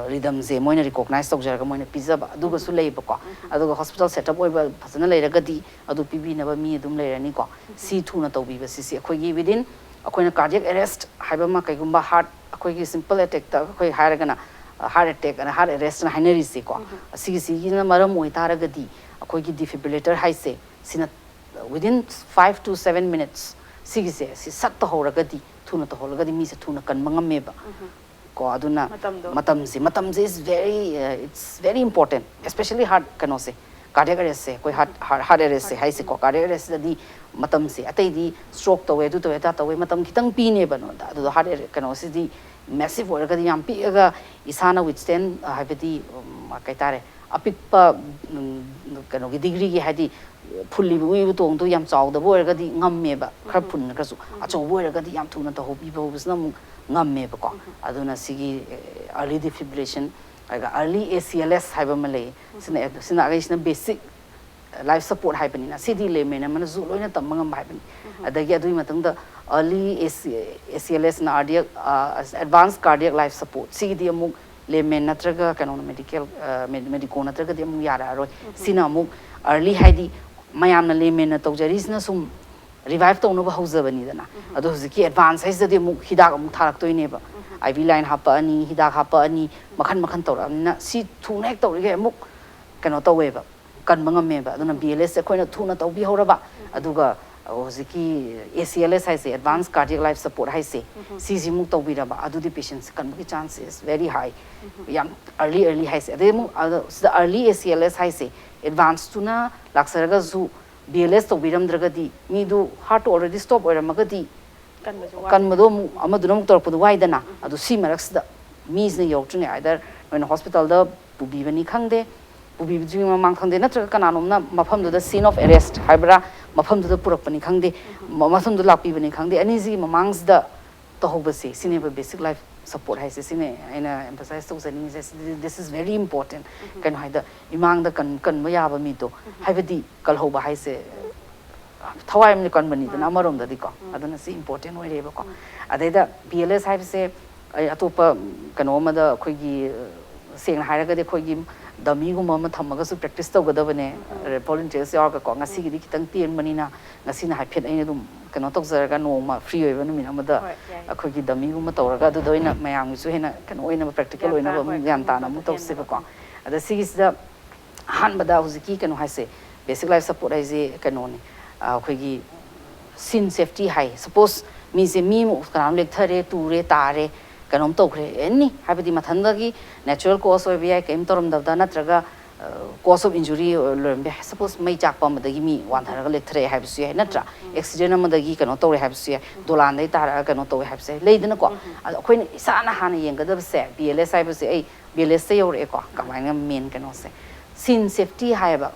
ꯔꯤꯗꯝꯁꯦ ꯃꯣꯏꯅ ꯔꯤꯀꯣꯛꯅꯥꯏꯁ ꯇꯧꯖꯔꯒ ꯃꯣꯏꯅ ꯄꯤꯖꯕ ꯑꯗꯨꯒꯁꯨ ꯂꯩꯕꯀꯣ꯫ ꯑꯗꯨꯒ ꯍꯣꯁꯄꯤꯇꯥꯜ ꯁꯦꯠ ꯑꯞ ꯑꯣꯏꯕ ꯐꯖꯅ ꯂꯩꯔꯒꯗꯤ ꯑꯗꯨ ꯄꯤꯕꯤꯅꯕ ꯃꯤ ꯑꯗꯨꯝ ꯂꯩꯔꯅꯤꯀꯣ꯫ ꯁꯤ ꯊꯨꯅ ꯇꯧꯕꯤꯕ ꯁꯤꯁꯤ ꯑꯩꯈꯣꯏꯒꯤ ꯋꯤꯗꯤꯟ ꯑꯩꯈꯣꯏꯅ ꯀꯥꯔꯗꯤꯌꯛ ꯑꯦꯔꯦꯁ ꯍꯥꯏꯕ ꯑꯃ, ꯀꯩꯒꯨꯝꯕ ꯍꯥꯔꯠ, ꯑꯩꯈꯣꯏꯒꯤ ꯁꯤꯝꯄꯜ ꯑꯦꯇꯦꯛꯇ ꯑꯩꯈꯣꯏ ꯍꯥꯏꯔꯒꯅ ꯍꯥꯔꯠ ꯑꯦꯇꯦꯛ ꯑꯅ ꯍꯥꯔꯠ ꯑꯦꯔꯦꯁꯅ ꯍꯥꯏꯅꯔꯤꯁꯦꯀꯣ꯫ ꯑꯁꯤꯒꯤꯁꯤꯒꯤꯅ ꯃꯔꯝ ꯑꯣꯏꯇꯥꯔꯒꯗꯤ ꯑꯩꯈꯣꯏꯒꯤ ꯗꯤꯐꯤꯕ꯭ꯔꯤꯂꯦꯇꯔ ꯍꯥꯏꯁꯦ ꯁꯤꯅ within five to seven minutes ꯁꯤꯒꯤꯁꯦ ꯁꯤ ꯁꯠ ꯇꯧꯍꯧꯔꯒꯗꯤ, ꯊꯨꯅ ꯇꯧꯍꯧꯔꯒꯗꯤ ꯃꯤꯁꯦ ꯊꯨꯅ ꯀꯟꯕ ꯉꯝꯃꯦꯕ꯫ ꯀꯣ ꯑꯗꯨꯅ ꯃꯇꯝꯁꯦ ꯃꯇꯝꯁꯦ is very, it's very important, especially heart ꯀꯩꯅꯣꯁꯦ, ꯀꯥꯔꯗꯤꯌꯛ ꯑꯦꯔꯦꯁꯁꯦ꯫ ꯑꯩꯈꯣꯏ ꯍꯥꯔꯠ ꯍꯥꯔꯠ ꯑꯦꯔꯦꯁꯁꯦ ꯍꯥꯏꯁꯦꯀꯣ꯫ ꯀꯥꯔꯗꯤꯌꯛ ꯑꯦꯔꯦꯁꯁꯤꯗꯗꯤ ꯃꯇꯝꯁꯦ, ꯑꯇꯩꯗꯤ ꯁ꯭ꯇ꯭ꯔꯣꯛ ꯇꯧꯋꯦ, ꯑꯗꯨ ꯇꯧꯋꯦ, ꯑꯗꯥ ꯇꯧꯋꯦ, ꯃꯇꯝ ꯈꯤꯇꯪ ꯄꯤꯅꯦꯕ ꯅꯉꯣꯟꯗ꯫ ꯑꯗꯨꯗ ꯍꯥꯔꯠ ꯀꯩꯅꯣꯁꯤꯗꯤ ꯃꯦꯁꯤꯚ ꯑꯣꯏꯔꯒꯗꯤ, ꯌꯥꯝ ꯄꯤꯛꯑꯒ ꯏꯁꯥꯅ ꯋꯤꯠꯁ꯭ꯇꯦꯟ, ꯍꯥꯏꯕꯗꯤ ꯀꯩ ꯍꯥꯏꯇꯥꯔꯦ, ꯑꯄꯤꯛꯄ ꯀꯩꯅꯣꯒꯤ ꯗꯤꯒ꯭ꯔꯤꯒꯤ, ꯍꯥꯏꯗꯤ ꯐꯨꯜꯂꯤꯕ ꯎꯏꯕ ꯇꯣꯡꯗꯣ ꯌꯥꯝ ꯆꯥꯎꯗꯕ ꯑꯣꯏꯔꯒꯗꯤ ꯉꯝꯃꯦꯕ, ꯈꯔ ꯐꯨꯟꯈ꯭ꯔꯁꯨ꯫ ꯑꯆꯧꯕ ꯑꯣꯏꯔꯒꯗꯤ ꯌꯥꯝ ꯊꯨꯅ ꯇꯧꯍꯧꯕꯤꯕ ꯍꯧꯕꯁꯤꯅ ꯑꯃꯨꯛ ꯉꯝꯃꯦꯕꯀꯣ꯫ ꯑꯗꯨꯅ ꯁꯤꯒꯤ early defibrillation, ꯑꯗꯨꯒ early A C L S ꯍꯥꯏꯕ ꯑꯃ ꯂꯩ꯫ ꯁꯤꯅ ꯁꯤꯅ ꯑꯩꯁꯤꯅ ꯕꯦꯁꯤꯛ ꯂꯥꯏꯐ ꯁꯄꯣꯔꯠ ꯍꯥꯏꯕꯅꯤꯅ, ꯁꯤꯗꯤ ꯂꯦꯃꯦꯟ ꯑꯃꯅꯁꯨ ꯂꯣꯏꯅ ꯇꯝꯕ ꯉꯝꯕ ꯍꯥꯏꯕꯅꯤ꯫ ꯑꯗꯒꯤ ꯑꯗꯨꯒꯤ ꯃꯇꯨꯡꯗ early A C, A C L S ꯅ ꯑꯥꯔꯗꯤꯌꯛ, ꯑꯦꯗꯚꯥꯟꯁ ꯀꯥꯔꯗꯤꯌꯛ ꯂꯥꯏꯐ ꯁꯄꯣꯔꯠ, ꯁꯤꯒꯤꯗꯤ ꯑꯃꯨꯛ ꯂꯦꯃꯦꯟ ꯅꯠꯇ꯭ꯔꯒ ꯀꯩꯅꯣꯅ, ꯃꯦꯗꯤꯀꯦꯜ, ꯃꯦꯗꯤꯀꯣ ꯅꯠꯇ꯭ꯔꯒꯗꯤ ꯑꯃꯨꯛ ꯌꯥꯔꯛꯑꯔꯣꯏ꯫ ꯁꯤꯅ ꯑꯃꯨꯛ early, ꯍꯥꯏꯗꯤ ꯃꯌꯥꯝꯅ ꯂꯦꯃꯦꯟꯅ ꯇꯧꯖꯔꯤꯁꯤꯅ ꯁꯨꯝ ꯔꯤꯚꯥꯏꯚ ꯇꯧꯅꯕ ꯍꯧꯖꯕꯅꯤꯗꯅ꯫ ꯑꯗꯣ ꯍꯧꯖꯤꯛꯀꯤ ꯑꯦꯗꯚꯥꯟꯁ ꯍꯥꯏꯁꯤꯗꯗꯤ ꯑꯃꯨꯛ ꯍꯤꯗꯥꯛ ꯑꯃꯨꯛ ꯊꯥꯔꯛꯇꯣꯏꯅꯦꯕ꯫ I V line ꯍꯥꯞꯄꯛꯑꯅꯤ, ꯍꯤꯗꯥꯛ ꯍꯥꯞꯄꯛꯑꯅꯤ, ꯃꯈꯟ ꯃꯈꯟ ꯇꯧꯔꯛꯑꯕꯅꯤꯅ ꯁꯤ ꯊꯨꯅ ꯍꯦꯛ ꯇꯧꯔꯤꯈꯩ ꯑꯃꯨꯛ ꯀꯩꯅꯣ ꯇꯧꯋꯦꯕ, ꯀꯟꯕ ꯉꯝꯃꯦꯕ꯫ ꯑꯗꯨꯅ B L S ꯁꯦ ꯑꯩꯈꯣꯏꯅ ꯊꯨꯅ ꯇꯧꯕꯤꯍꯧꯔꯕ, ꯑꯗꯨꯒ ꯍꯧꯖꯤꯛꯀꯤ A C L S ꯍꯥꯏꯁꯦ, ꯑꯦꯗꯚꯥꯟꯁ ꯀꯥꯔꯗꯤꯌꯛ ꯂꯥꯏꯐ ꯁꯄꯣꯔꯠ ꯍꯥꯏꯁꯦ, ꯁꯤꯁꯤꯃꯨꯛ ꯇꯧꯕꯤꯔꯕ, ꯑꯗꯨꯗꯤ ꯄꯦꯁꯦꯟꯁꯦ ꯀꯟꯕꯒꯤ ꯆꯥꯟꯁ is very high꯫ ꯌꯥꯝ early, early ꯍꯥꯏꯁꯦ꯫ ꯑꯗꯩ ꯑꯃꯨꯛ ꯑꯗ ꯁꯤꯗ early A C L S ꯍꯥꯏꯁꯦ, ꯑꯦꯗꯚꯥꯟꯁꯇꯨꯅ ꯂꯥꯛꯆꯔꯒꯁꯨ B L S ꯇꯧꯕꯤꯔꯝꯗ꯭ꯔꯒꯗꯤ, ꯃꯤꯗꯨ ꯍꯥꯔꯠꯇꯣ already stop ꯑꯣꯏꯔꯝꯃꯒꯗꯤ, ꯀꯟꯕꯁꯨ ꯋꯥ- ꯀꯟꯕꯗꯣ ꯑꯃꯨꯛ ꯑꯃꯗꯨꯅ ꯑꯃꯨꯛ ꯇꯧꯔꯛꯄꯗꯣ ꯋꯥꯏꯗꯅ꯫ ꯑꯗꯨ ꯁꯤ ꯃꯔꯛꯁꯤꯗ ꯃꯤꯁꯤꯅ ꯌꯧꯔꯛꯇ꯭ꯔꯤꯉꯩ, either ꯅꯣꯏꯅ ꯍꯣꯁꯄꯤꯇꯥꯜꯗ ꯄꯨꯕꯤꯕꯅꯤ ꯈꯪꯗꯦ, ꯄꯨꯕꯤꯕꯗꯨꯒꯤ ꯃꯃꯥꯡ ꯈꯪꯗꯦ, ꯅꯠꯇ꯭ꯔꯒ ꯀꯅꯥꯅꯣꯝꯅ ꯃꯐꯝꯗꯨꯗ scene of arrest ꯍꯥꯏꯕ꯭ꯔꯥ, ꯃꯐꯝꯗꯨꯗ ꯄꯨꯔꯛꯄꯅꯤ ꯈꯪꯗꯦ, ꯃ- ꯃꯐꯝꯗꯨꯗ ꯂꯥꯛꯄꯤꯕꯅꯤ ꯈꯪꯗꯦ, ꯑꯅꯤꯁꯤꯒꯤ ꯃꯃꯥꯡꯁꯤꯗ ꯇꯧꯍꯧꯕꯁꯦ, ꯁꯤꯅꯦꯕ ꯕꯦꯁꯤꯛ ꯂꯥꯏꯐ ꯁꯄꯣꯔꯠ ꯍꯥꯏꯁꯦ꯫ ꯁꯤꯅꯦ ꯑꯩꯅ ꯑꯦꯝꯐꯁꯥꯏꯁ ꯇꯧꯖꯅꯤꯡꯉꯤꯁꯦ꯫ This is very important꯫ ꯀꯩꯅꯣ ꯍꯥꯏꯗ, ꯏꯃꯥꯡꯗ ꯀꯟ ꯀꯟꯕ ꯌꯥꯕ ꯃꯤꯗꯣ, ꯍꯥꯏꯕꯗꯤ ꯀꯜꯍꯧꯕ ꯍꯥꯏꯁꯦ, ꯊꯋꯥꯏ ꯑꯃ ꯀꯟꯕꯅꯤꯗꯅ ꯑꯃꯔꯣꯝꯗꯗꯤꯀꯣ꯫ ꯑꯗꯨꯅ ꯁꯤ ꯏꯝꯄꯣꯔꯇꯦꯟ ꯑꯣꯏꯔꯦꯕꯀꯣ꯫ ꯑꯗꯩꯗ ꯕꯤ ꯑꯦꯜ ꯑꯦꯁ ꯍꯥꯏꯕꯁꯦ ꯑꯩ ꯑꯇꯣꯞꯄ ꯀꯩꯅꯣ ꯑꯃꯗ ꯑꯩꯈꯣꯏꯒꯤ, ꯁꯦꯡꯅ ꯍꯥꯏꯔꯒꯗꯤ ꯑꯩꯈꯣꯏꯒꯤ ꯗꯃꯤꯒꯨꯝꯕ ꯑꯃ ꯊꯝꯃꯒꯁꯨ ꯄ꯭ꯔꯦꯛꯇꯤꯁ ꯇꯧꯒꯗꯕꯅꯦ꯫ ꯚꯣꯂꯨꯟꯇꯤꯌꯔꯁ ꯌꯥꯎꯔꯒꯀꯣ꯫ ꯉꯁꯤꯒꯤꯗꯤ ꯈꯤꯇꯪ ꯇꯦꯟꯕꯅꯤꯅ ꯉꯁꯤꯅ ꯍꯥꯏꯐꯦꯠ ꯑꯩꯅ ꯑꯗꯨꯝ ꯀꯩꯅꯣ ꯇꯧꯖꯔꯒ ꯅꯣꯡꯃ ꯐ꯭ꯔꯤ ꯑꯣꯏꯕ ꯅꯨꯃꯤꯠ ꯑꯃꯗ ꯑꯩꯈꯣꯏꯒꯤ ꯗꯃꯤꯒꯨꯝꯕ ꯇꯧꯔꯒ ꯑꯗꯨꯗ ꯑꯣꯏꯅ ꯃꯌꯥꯝꯒꯤꯁꯨ ꯍꯦꯟꯅ ꯀꯩꯅꯣ ꯑꯣꯏꯅꯕ, ꯄ꯭ꯔꯦꯛꯇꯤꯀꯦꯜ ꯑꯣꯏꯅꯕ ꯑꯃꯨꯛ ꯒ꯭ꯌꯥꯟ ꯇꯥꯅ ꯑꯃꯨꯛ ꯇꯧꯁꯦꯕꯀꯣ꯫ ꯑꯗ ꯁꯤꯒꯤꯁꯤꯗ ꯑꯍꯥꯟꯕꯗ ꯍꯧꯖꯤꯛꯀꯤ ꯀꯩꯅꯣ ꯍꯥꯏꯁꯦ, ꯕꯦꯁꯤꯛ ꯂꯥꯏꯐ ꯁꯄꯣꯔꯠ ꯍꯥꯏꯁꯦ ꯀꯩꯅꯣꯅꯤ, ꯑꯩꯈꯣꯏꯒꯤ ꯁꯤꯟ ꯁꯦꯐꯇꯤ ꯍꯥꯏ꯫ ꯁꯄꯣꯁ ꯃꯤꯁꯦ, ꯃꯤ ꯑꯃ ꯀꯅꯥꯅꯣ ꯂꯦꯛꯊꯔꯦ, ꯇꯨꯔꯦ, ꯇꯥꯔꯦ, ꯀꯩꯅꯣꯝ ꯇꯧꯈ꯭ꯔꯦ, ꯑꯦꯅꯤ, ꯍꯥꯏꯕꯗꯤ ꯃꯊꯟꯗꯒꯤ ꯅꯦꯆꯔꯦꯜ ꯀꯣꯁ ꯑꯣꯏꯕ ꯌꯥꯏ, ꯀꯔꯤꯝ ꯇꯧꯔꯝꯗꯕꯗ, ꯅꯠꯇ꯭ꯔꯒ ꯀꯣꯁ ꯑꯣꯐ ꯏꯟꯖꯨꯔꯤ ꯂꯣꯏꯔꯝꯕ ꯌꯥꯏ꯫ ꯁꯄꯣꯁ ꯃꯩ ꯆꯥꯛꯄ ꯑꯃꯗꯒꯤ ꯃꯤ ꯋꯥꯟꯊꯔꯒ ꯂꯦꯛꯊꯔꯛꯑꯦ ꯍꯥꯏꯕꯁꯨ ꯌꯥꯏ, ꯅꯠꯇ꯭ꯔꯥ? ꯑꯦꯛꯁꯤꯗꯦꯟ ꯑꯃꯗꯒꯤ ꯀꯩꯅꯣ ꯇꯧꯔꯦ ꯍꯥꯏꯕꯁꯨ ꯌꯥꯏ, ꯗꯣꯂꯥꯟꯗꯒꯤ ꯇꯥꯔꯛꯑꯒ ꯀꯩꯅꯣ ꯇꯧꯋꯦ ꯍꯥꯏꯕꯁꯨ ꯌꯥꯏ, ꯂꯩꯗꯅꯀꯣ꯫ ꯑꯗꯣ ꯑꯩꯈꯣꯏꯅ ꯏꯁꯥꯅ ꯍꯥꯟꯅ ꯌꯦꯡꯒꯗꯕꯁꯦ, ꯕꯤ ꯑꯦꯜ ꯑꯦꯁ ꯍꯥꯏꯕꯁꯦ, ꯑꯩ ꯕꯤ ꯑꯦꯜ ꯑꯦꯁꯇ ꯌꯧꯔꯛꯑꯦꯀꯣ, ꯀꯃꯥꯏꯅ ꯃꯦꯟ ꯀꯩꯅꯣꯁꯦ, ꯁꯤꯟ ꯁꯦꯐꯇꯤ ꯍꯥꯏꯌꯦꯕ꯫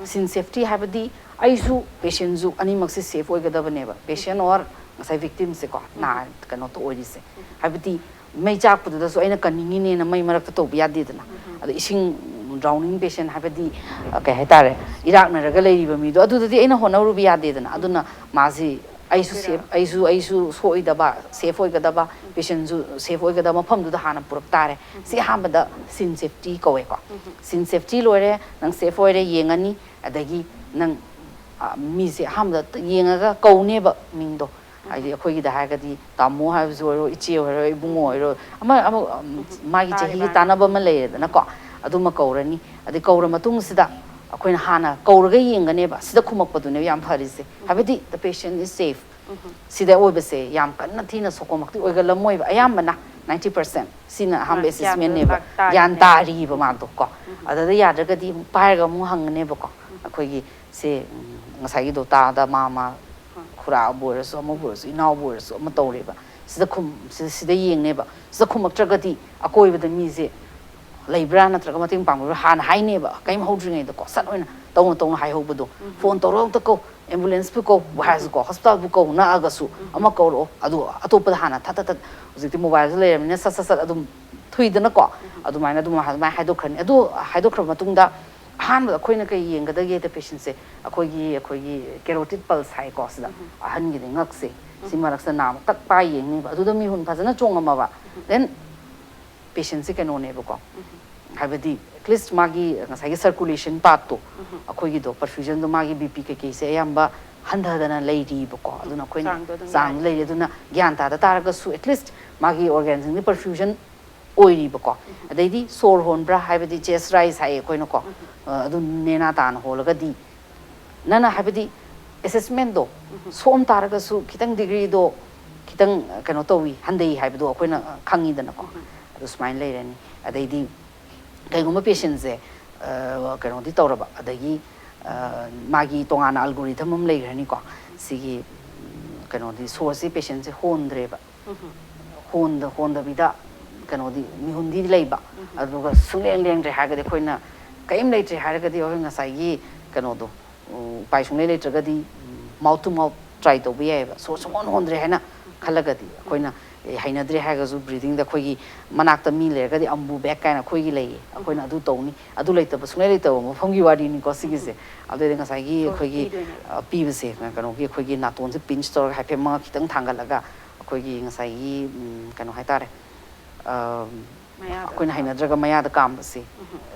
ꯁꯤꯟ ꯁꯦꯐꯇꯤ ꯍꯥꯏꯕꯗꯤ ꯑꯩꯁꯨ ꯄꯦꯁꯦꯟꯁꯨ ꯑꯅꯤꯃꯛꯁꯦ ꯁꯦꯐ ꯑꯣꯏꯒꯗꯕꯅꯦꯕ, ꯄꯦꯁꯦꯟ ꯑꯣꯔ ꯉꯁꯥꯏ ꯚꯤꯛꯇꯤꯝꯁꯦꯀꯣ, ꯅꯥ ꯀꯩꯅꯣ ꯇꯧ ꯑꯣꯏꯔꯤꯁꯦ꯫ ꯍꯥꯏꯕꯗꯤ ꯃꯩ ꯆꯥꯛꯄꯗꯨꯗꯁꯨ ꯑꯩꯅ ꯀꯟꯅꯤꯡꯉꯤꯅꯦꯅ ꯃꯩ ꯃꯔꯛꯇ ꯇꯧꯕ ꯌꯥꯗꯦꯗꯅ꯫ ꯑꯗꯣ ꯏꯁꯤꯡ, ꯗ꯭ꯔꯥꯎꯅꯤꯡ ꯄꯦꯁꯦꯟ ꯍꯥꯏꯕꯗꯤ, ꯑ, ꯀꯩ ꯍꯥꯏꯇꯥꯔꯦ, ꯏꯔꯥꯛꯅꯔꯒ ꯂꯩꯔꯤꯕ ꯃꯤꯗꯣ, ꯑꯗꯨꯗꯗꯤ ꯑꯩꯅ ꯍꯣꯠꯅꯔꯨꯕ ꯌꯥꯗꯦꯗꯅ꯫ ꯑꯗꯨꯅ ꯃꯥꯁꯤ ꯑꯩꯁꯨ ꯁꯦꯐ, ꯑꯩꯁꯨ, ꯑꯩꯁꯨ ꯁꯣꯛꯑꯣꯏꯗꯕ, ꯁꯦꯐ ꯑꯣꯏꯒꯗꯕ, ꯄꯦꯁꯦꯟꯁꯨ ꯁꯦꯐ ꯑꯣꯏꯒꯗꯕ ꯃꯐꯝꯗꯨꯗ ꯍꯥꯟꯅ ꯄꯨꯔꯛ ꯇꯥꯔꯦ꯫ ꯁꯤ ꯑꯍꯥꯟꯕꯗ ꯁꯤꯟ ꯁꯦꯐꯇꯤ ꯀꯧꯋꯦꯀꯣ꯫ ꯁꯤꯟ ꯁꯦꯐꯇꯤ ꯂꯣꯏꯔꯦ, ꯅꯪ ꯁꯦꯐ ꯑꯣꯏꯔꯦ, ꯌꯦꯡꯉꯅꯤ, ꯑꯗꯒꯤ ꯅꯪ, ꯑ, ꯃꯤꯁꯦ ꯑꯍꯥꯟꯕꯗ ꯌꯦꯡꯉꯒ ꯀꯧꯅꯦꯕ ꯃꯤꯡꯗꯣ꯫ ꯍꯥꯏꯗꯤ ꯑꯩꯈꯣꯏꯒꯤꯗ ꯍꯥꯏꯔꯒꯗꯤ ꯇꯥꯃꯣ ꯍꯥꯏꯕꯁꯨ ꯑꯣꯏꯔꯣ, ꯏꯆꯦ ꯑꯣꯏꯔꯣ, ꯏꯕꯨꯡꯉꯣ ꯑꯣꯏꯔꯣ, ꯑꯃ, ꯑꯃ, ꯎꯝ, ꯃꯥꯒꯤ ꯆꯍꯤꯒꯤ ꯇꯥꯟꯅꯕ ꯑꯃ ꯂꯩꯔꯦꯗꯅꯀꯣ, ꯑꯗꯨꯃ ꯀꯧꯔꯅꯤ꯫ ꯑꯗꯩ ꯀꯧꯔ ꯃꯇꯨꯡꯁꯤꯗ ꯑꯩꯈꯣꯏꯅ ꯍꯥꯟꯅ ꯀꯧꯔꯒ ꯌꯦꯡꯒꯅꯦꯕ, ꯁꯤꯗ ꯈꯨꯝꯃꯛꯄꯗꯨꯅꯦꯕ ꯌꯥꯝ ꯐꯔꯤꯁꯦ꯫ ꯍꯥꯏꯕꯗꯤ the patient is safe꯫ ꯁꯤꯗ ꯑꯣꯏꯕꯁꯦ ꯌꯥꯝ ꯀꯟꯅ ꯊꯤꯅ ꯁꯣꯛꯄꯃꯛꯇꯤ ꯑꯣꯏꯒꯜꯂꯝꯃꯣꯏꯕ, ꯑꯌꯥꯝꯕꯅ ninety percent꯫ ꯁꯤꯅ ꯑꯍꯥꯟꯕ ꯑꯦꯁꯦꯁꯃꯦꯟꯅꯦꯕ꯫ ꯒ꯭ꯌꯥꯟ ꯇꯥꯔꯤꯕ ꯃꯥꯗꯣ ꯀꯣ꯫ ꯑꯗꯨꯗ ꯌꯥꯗ꯭ꯔꯒꯗꯤ ꯑꯃꯨꯛ ꯄꯥꯏꯔꯒ ꯑꯃꯨꯛ ꯍꯪꯒꯅꯦꯕꯀꯣ꯫ ꯑꯩꯈꯣꯏꯒꯤ ꯁꯦ, ꯎꯝ, ꯉꯁꯥꯏꯒꯤꯗꯣ ꯇꯥꯗ ꯃꯥ, ꯃꯥ ꯈꯨꯔꯥꯕꯨ ꯑꯣꯏꯔꯁꯨ, ꯑꯃꯕꯨ ꯑꯣꯏꯔꯁꯨ, ꯏꯅꯥꯎꯕꯨ ꯑꯣꯏꯔꯁꯨ, ꯑꯃ ꯇꯧꯔꯦꯕ꯫ ꯁꯤꯗ ꯈꯨꯝ-, ꯁꯤ-, ꯁꯤꯗ ꯌꯦꯡꯅꯦꯕ꯫ ꯁꯤꯗ ꯈꯨꯝꯃꯛꯇ꯭ꯔꯒꯗꯤ ꯑꯀꯣꯏꯕꯗ ꯃꯤꯁꯦ ꯂꯩꯕ꯭ꯔꯥ ꯅꯠꯇ꯭ꯔꯒ ꯃꯇꯦꯡ ꯄꯥꯡꯕꯤꯕ꯭ꯔꯥ ꯍꯥꯟꯅ ꯍꯥꯏꯅꯦꯕ꯫ ꯀꯔꯤꯝ ꯍꯧꯗ꯭ꯔꯤꯉꯩꯗꯀꯣ, ꯁꯠ ꯑꯣꯏꯅ ꯇꯧꯅ ꯇꯧꯅ ꯍꯥꯏꯍꯧꯕꯗꯣ꯫ ꯐꯣꯟ ꯇꯧꯔꯒ ꯑꯝꯇ ꯀꯧ, ꯑꯦꯝꯕꯨꯂꯦꯟꯁꯄꯨ ꯀꯧ ꯍꯥꯏꯔꯁꯨꯀꯣ, ꯍꯣꯁꯄꯤꯇꯥꯜꯕꯨ ꯀꯧ, ꯅꯛꯑꯒꯁꯨ ꯑꯃ ꯀꯧꯔꯛꯑꯣ꯫ ꯑꯗꯨ ꯑꯇꯣꯞꯄꯗ ꯍꯥꯟꯅ ꯊꯠ ꯊꯠ ꯊꯠ, ꯍꯧꯖꯤꯛꯇꯤ ꯃꯣꯕꯥꯏꯜꯁꯨ ꯂꯩꯔꯕꯅꯤꯅ ꯁꯠ ꯁꯠ ꯁꯠ ꯑꯗꯨꯝ ꯊꯨꯏꯗꯅꯀꯣ꯫ ꯑꯗꯨꯃꯥꯏꯅ ꯑꯗꯨꯝ, ꯑꯗꯨꯃꯥꯏꯅ ꯍꯥꯏꯗꯣꯛꯈ꯭ꯔꯅꯤ꯫ ꯑꯗꯨ ꯍꯥꯏꯗꯣꯛꯈ꯭ꯔꯕ ꯃꯇꯨꯡꯗ ꯑꯍꯥꯟꯕꯗ ꯑꯩꯈꯣꯏꯅ ꯀꯩ ꯌꯦꯡꯒꯗꯒꯦꯗ ꯄꯦꯁꯦꯟꯁꯦ, ꯑꯩꯈꯣꯏꯒꯤ ꯑꯩꯈꯣꯏꯒꯤ ꯀꯦꯔꯣꯇꯤꯠ ꯄꯜꯁ ꯍꯥꯏꯀꯣ, ꯁꯤꯗ ꯑꯍꯟꯒꯤꯗꯤ ꯉꯛꯁꯦ, ꯁꯤ ꯃꯔꯛꯁꯤꯗ ꯅꯥꯝꯃ ꯇꯛ ꯄꯥꯏ ꯌꯦꯡꯅꯤꯕ꯫ ꯑꯗꯨꯗ ꯃꯤꯍꯨꯟ ꯐꯖꯅ ꯆꯣꯡꯉꯝꯃꯕ, ꯗꯦꯟ ꯄꯦꯁꯦꯟꯁꯦ ꯀꯩꯅꯣꯅꯦꯕꯀꯣ, ꯍꯥꯏꯕꯗꯤ ꯑꯦꯠꯂꯤꯁ ꯃꯥꯒꯤ ꯉꯁꯥꯏꯒꯤ ꯁꯔꯀꯨꯂꯦꯁꯟ ꯄꯥꯠꯇꯣ, ꯑꯩꯈꯣꯏꯒꯤꯗꯣ ꯄꯔꯐ꯭ꯌꯨꯖꯟꯗꯣ, ꯃꯥꯒꯤ ꯕꯤ ꯄꯤ ꯀꯩꯀꯩꯁꯦ ꯑꯌꯥꯝꯕ ꯍꯟꯊꯗꯅ ꯂꯩꯔꯤꯕꯀꯣ꯫ ꯑꯗꯨꯅ ꯑꯩꯈꯣꯏꯅ ꯆꯥꯡꯗꯣ ꯑꯗꯨꯝ ꯆꯥꯡꯗꯣ ꯌꯥꯔꯤ꯫ ꯂꯩꯔꯤ꯫ ꯑꯗꯨꯅ ꯒ꯭ꯌꯥꯟ ꯇꯥꯗ ꯇꯥꯔꯒꯁꯨ ꯑꯦꯠꯂꯤꯁ ꯃꯥꯒꯤ ꯑꯣꯔꯒꯦꯟꯁꯤꯡꯗꯤ ꯄꯔꯐ꯭ꯌꯨꯖꯟ ꯑꯣꯏꯔꯤꯕꯀꯣ꯫ ꯑꯗꯩꯗꯤ ꯁꯣꯔ ꯍꯣꯟꯕ꯭ꯔꯥ ꯍꯥꯏꯕꯗꯤ ꯆꯦꯁ ꯔꯥꯏꯁ ꯍꯥꯏꯌꯦ ꯑꯩꯈꯣꯏꯅꯀꯣ꯫ ꯑ, ꯑꯗꯨ ꯅꯦꯅꯥ ꯇꯥꯅ ꯍꯣꯜꯂꯒꯗꯤ ꯅꯪꯅ ꯍꯥꯏꯕꯗꯤ ꯑꯦꯁꯦꯁꯃꯦꯟꯗꯣ ꯁꯣꯛꯑꯝ ꯇꯥꯔꯒꯁꯨ ꯈꯤꯇꯪ ꯗꯤꯒ꯭ꯔꯤꯗꯣ ꯈꯤꯇꯪ ꯀꯩꯅꯣ ꯇꯧꯏ, ꯍꯟꯊꯩ ꯍꯥꯏꯕꯗꯣ ꯑꯩꯈꯣꯏꯅ ꯈꯪꯉꯤꯗꯅꯀꯣ꯫ ꯑꯗꯨ ꯁꯨꯃꯥꯏꯅ ꯂꯩꯔꯅꯤ꯫ ꯑꯗꯩꯗꯤ ꯀꯩꯒꯨꯝꯕ ꯄꯦꯁꯦꯟꯁꯦ ꯀꯩꯅꯣꯗꯤ ꯇꯧꯔꯕ, ꯑꯗꯒꯤ ꯑ, ꯃꯥꯒꯤ ꯇꯣꯉꯥꯟꯅ ꯑꯜꯒꯣꯔꯤꯊꯝ ꯑꯃ ꯂꯩꯈ꯭ꯔꯅꯤꯀꯣ꯫ ꯁꯤꯒꯤ ꯎꯝ, ꯀꯩꯅꯣꯗꯤ ꯁꯣꯔꯁꯁꯤ ꯄꯦꯁꯦꯟꯁꯦ ꯍꯣꯟꯗ꯭ꯔꯦꯕ꯫ ꯍꯣꯟꯗ ꯍꯣꯟꯗꯕꯤꯗ ꯀꯩꯅꯣꯗꯤ ꯃꯤꯍꯨꯟꯗꯤ ꯂꯩꯕ, ꯑꯗꯨꯒ ꯁꯨꯡꯂꯦꯡ ꯂꯦꯡꯗ꯭ꯔꯦ ꯍꯥꯏꯔꯒꯗꯤ ꯑꯩꯈꯣꯏꯅ ꯀꯔꯤꯝ ꯂꯩꯇ꯭ꯔꯦ ꯍꯥꯏꯔꯒꯗꯤ ꯑꯩꯈꯣꯏ ꯉꯁꯥꯏꯒꯤ ꯀꯩꯅꯣꯗꯣ, ꯎ, ꯎꯄꯥꯏ ꯁꯨꯡꯂꯩ ꯂꯩꯇ꯭ꯔꯒꯗꯤ ꯃꯥꯎꯠ ꯇꯨ ꯃꯥꯎꯠ ꯇ꯭ꯔꯥꯏ ꯇꯧꯕ ꯌꯥꯏꯑꯕ꯫ ꯁꯣꯔ ꯁꯨꯡꯍꯣꯟ ꯍꯣꯟꯗ꯭ꯔꯦ ꯍꯥꯏꯅ ꯈꯜꯂꯒꯗꯤ ꯑꯩꯈꯣꯏꯅ, "ꯑꯦ, ꯍꯩꯅꯗ꯭ꯔꯦ" ꯍꯥꯏꯔꯒꯁꯨ ꯕ꯭ꯔꯤꯗꯤꯡꯗ ꯑꯩꯈꯣꯏꯒꯤ ꯃꯅꯥꯛꯇ ꯃꯤ ꯂꯩꯔꯒꯗꯤ ꯑꯝꯕꯨ ꯕꯦꯛ ꯀꯥꯏꯅ ꯑꯩꯈꯣꯏꯒꯤ ꯂꯩꯌꯦ, ꯑꯩꯈꯣꯏꯅ ꯑꯗꯨ ꯇꯧꯅꯤ꯫ ꯑꯗꯨ ꯂꯩꯇꯕ, ꯁꯨꯡꯂꯩ ꯂꯩꯇꯕ ꯃꯐꯝꯒꯤ ꯋꯥꯔꯤꯅꯤꯀꯣ ꯁꯤꯒꯤꯁꯦ꯫ ꯑꯗꯨꯗꯤ ꯉꯁꯥꯏꯒꯤ ꯑꯩꯈꯣꯏꯒꯤ, ꯄꯤꯗꯣꯏꯅꯦ꯫ ꯑ, ꯄꯤꯕꯁꯦ, ꯀꯩꯅꯣꯒꯤ ꯑꯩꯈꯣꯏꯒꯤ ꯅꯥꯇꯣꯟꯁꯦ ꯄꯤꯟꯆ ꯇꯧꯔꯒ ꯍꯥꯏꯐꯦꯠ ꯃꯉꯛ ꯈꯤꯇꯪ ꯊꯥꯡꯒꯠꯂꯒ ꯑꯩꯈꯣꯏꯒꯤ ꯉꯁꯥꯏꯒꯤ, ꯎꯝ, ꯀꯩꯅꯣ ꯍꯥꯏꯇꯥꯔꯦ, ꯑ, ꯃꯌꯥꯗ ꯑꯩꯈꯣꯏꯅ ꯀꯥꯝꯕ꯫ ꯍꯩꯅꯗ꯭ꯔꯒ ꯃꯌꯥꯗ ꯀꯥꯝꯕꯁꯦ,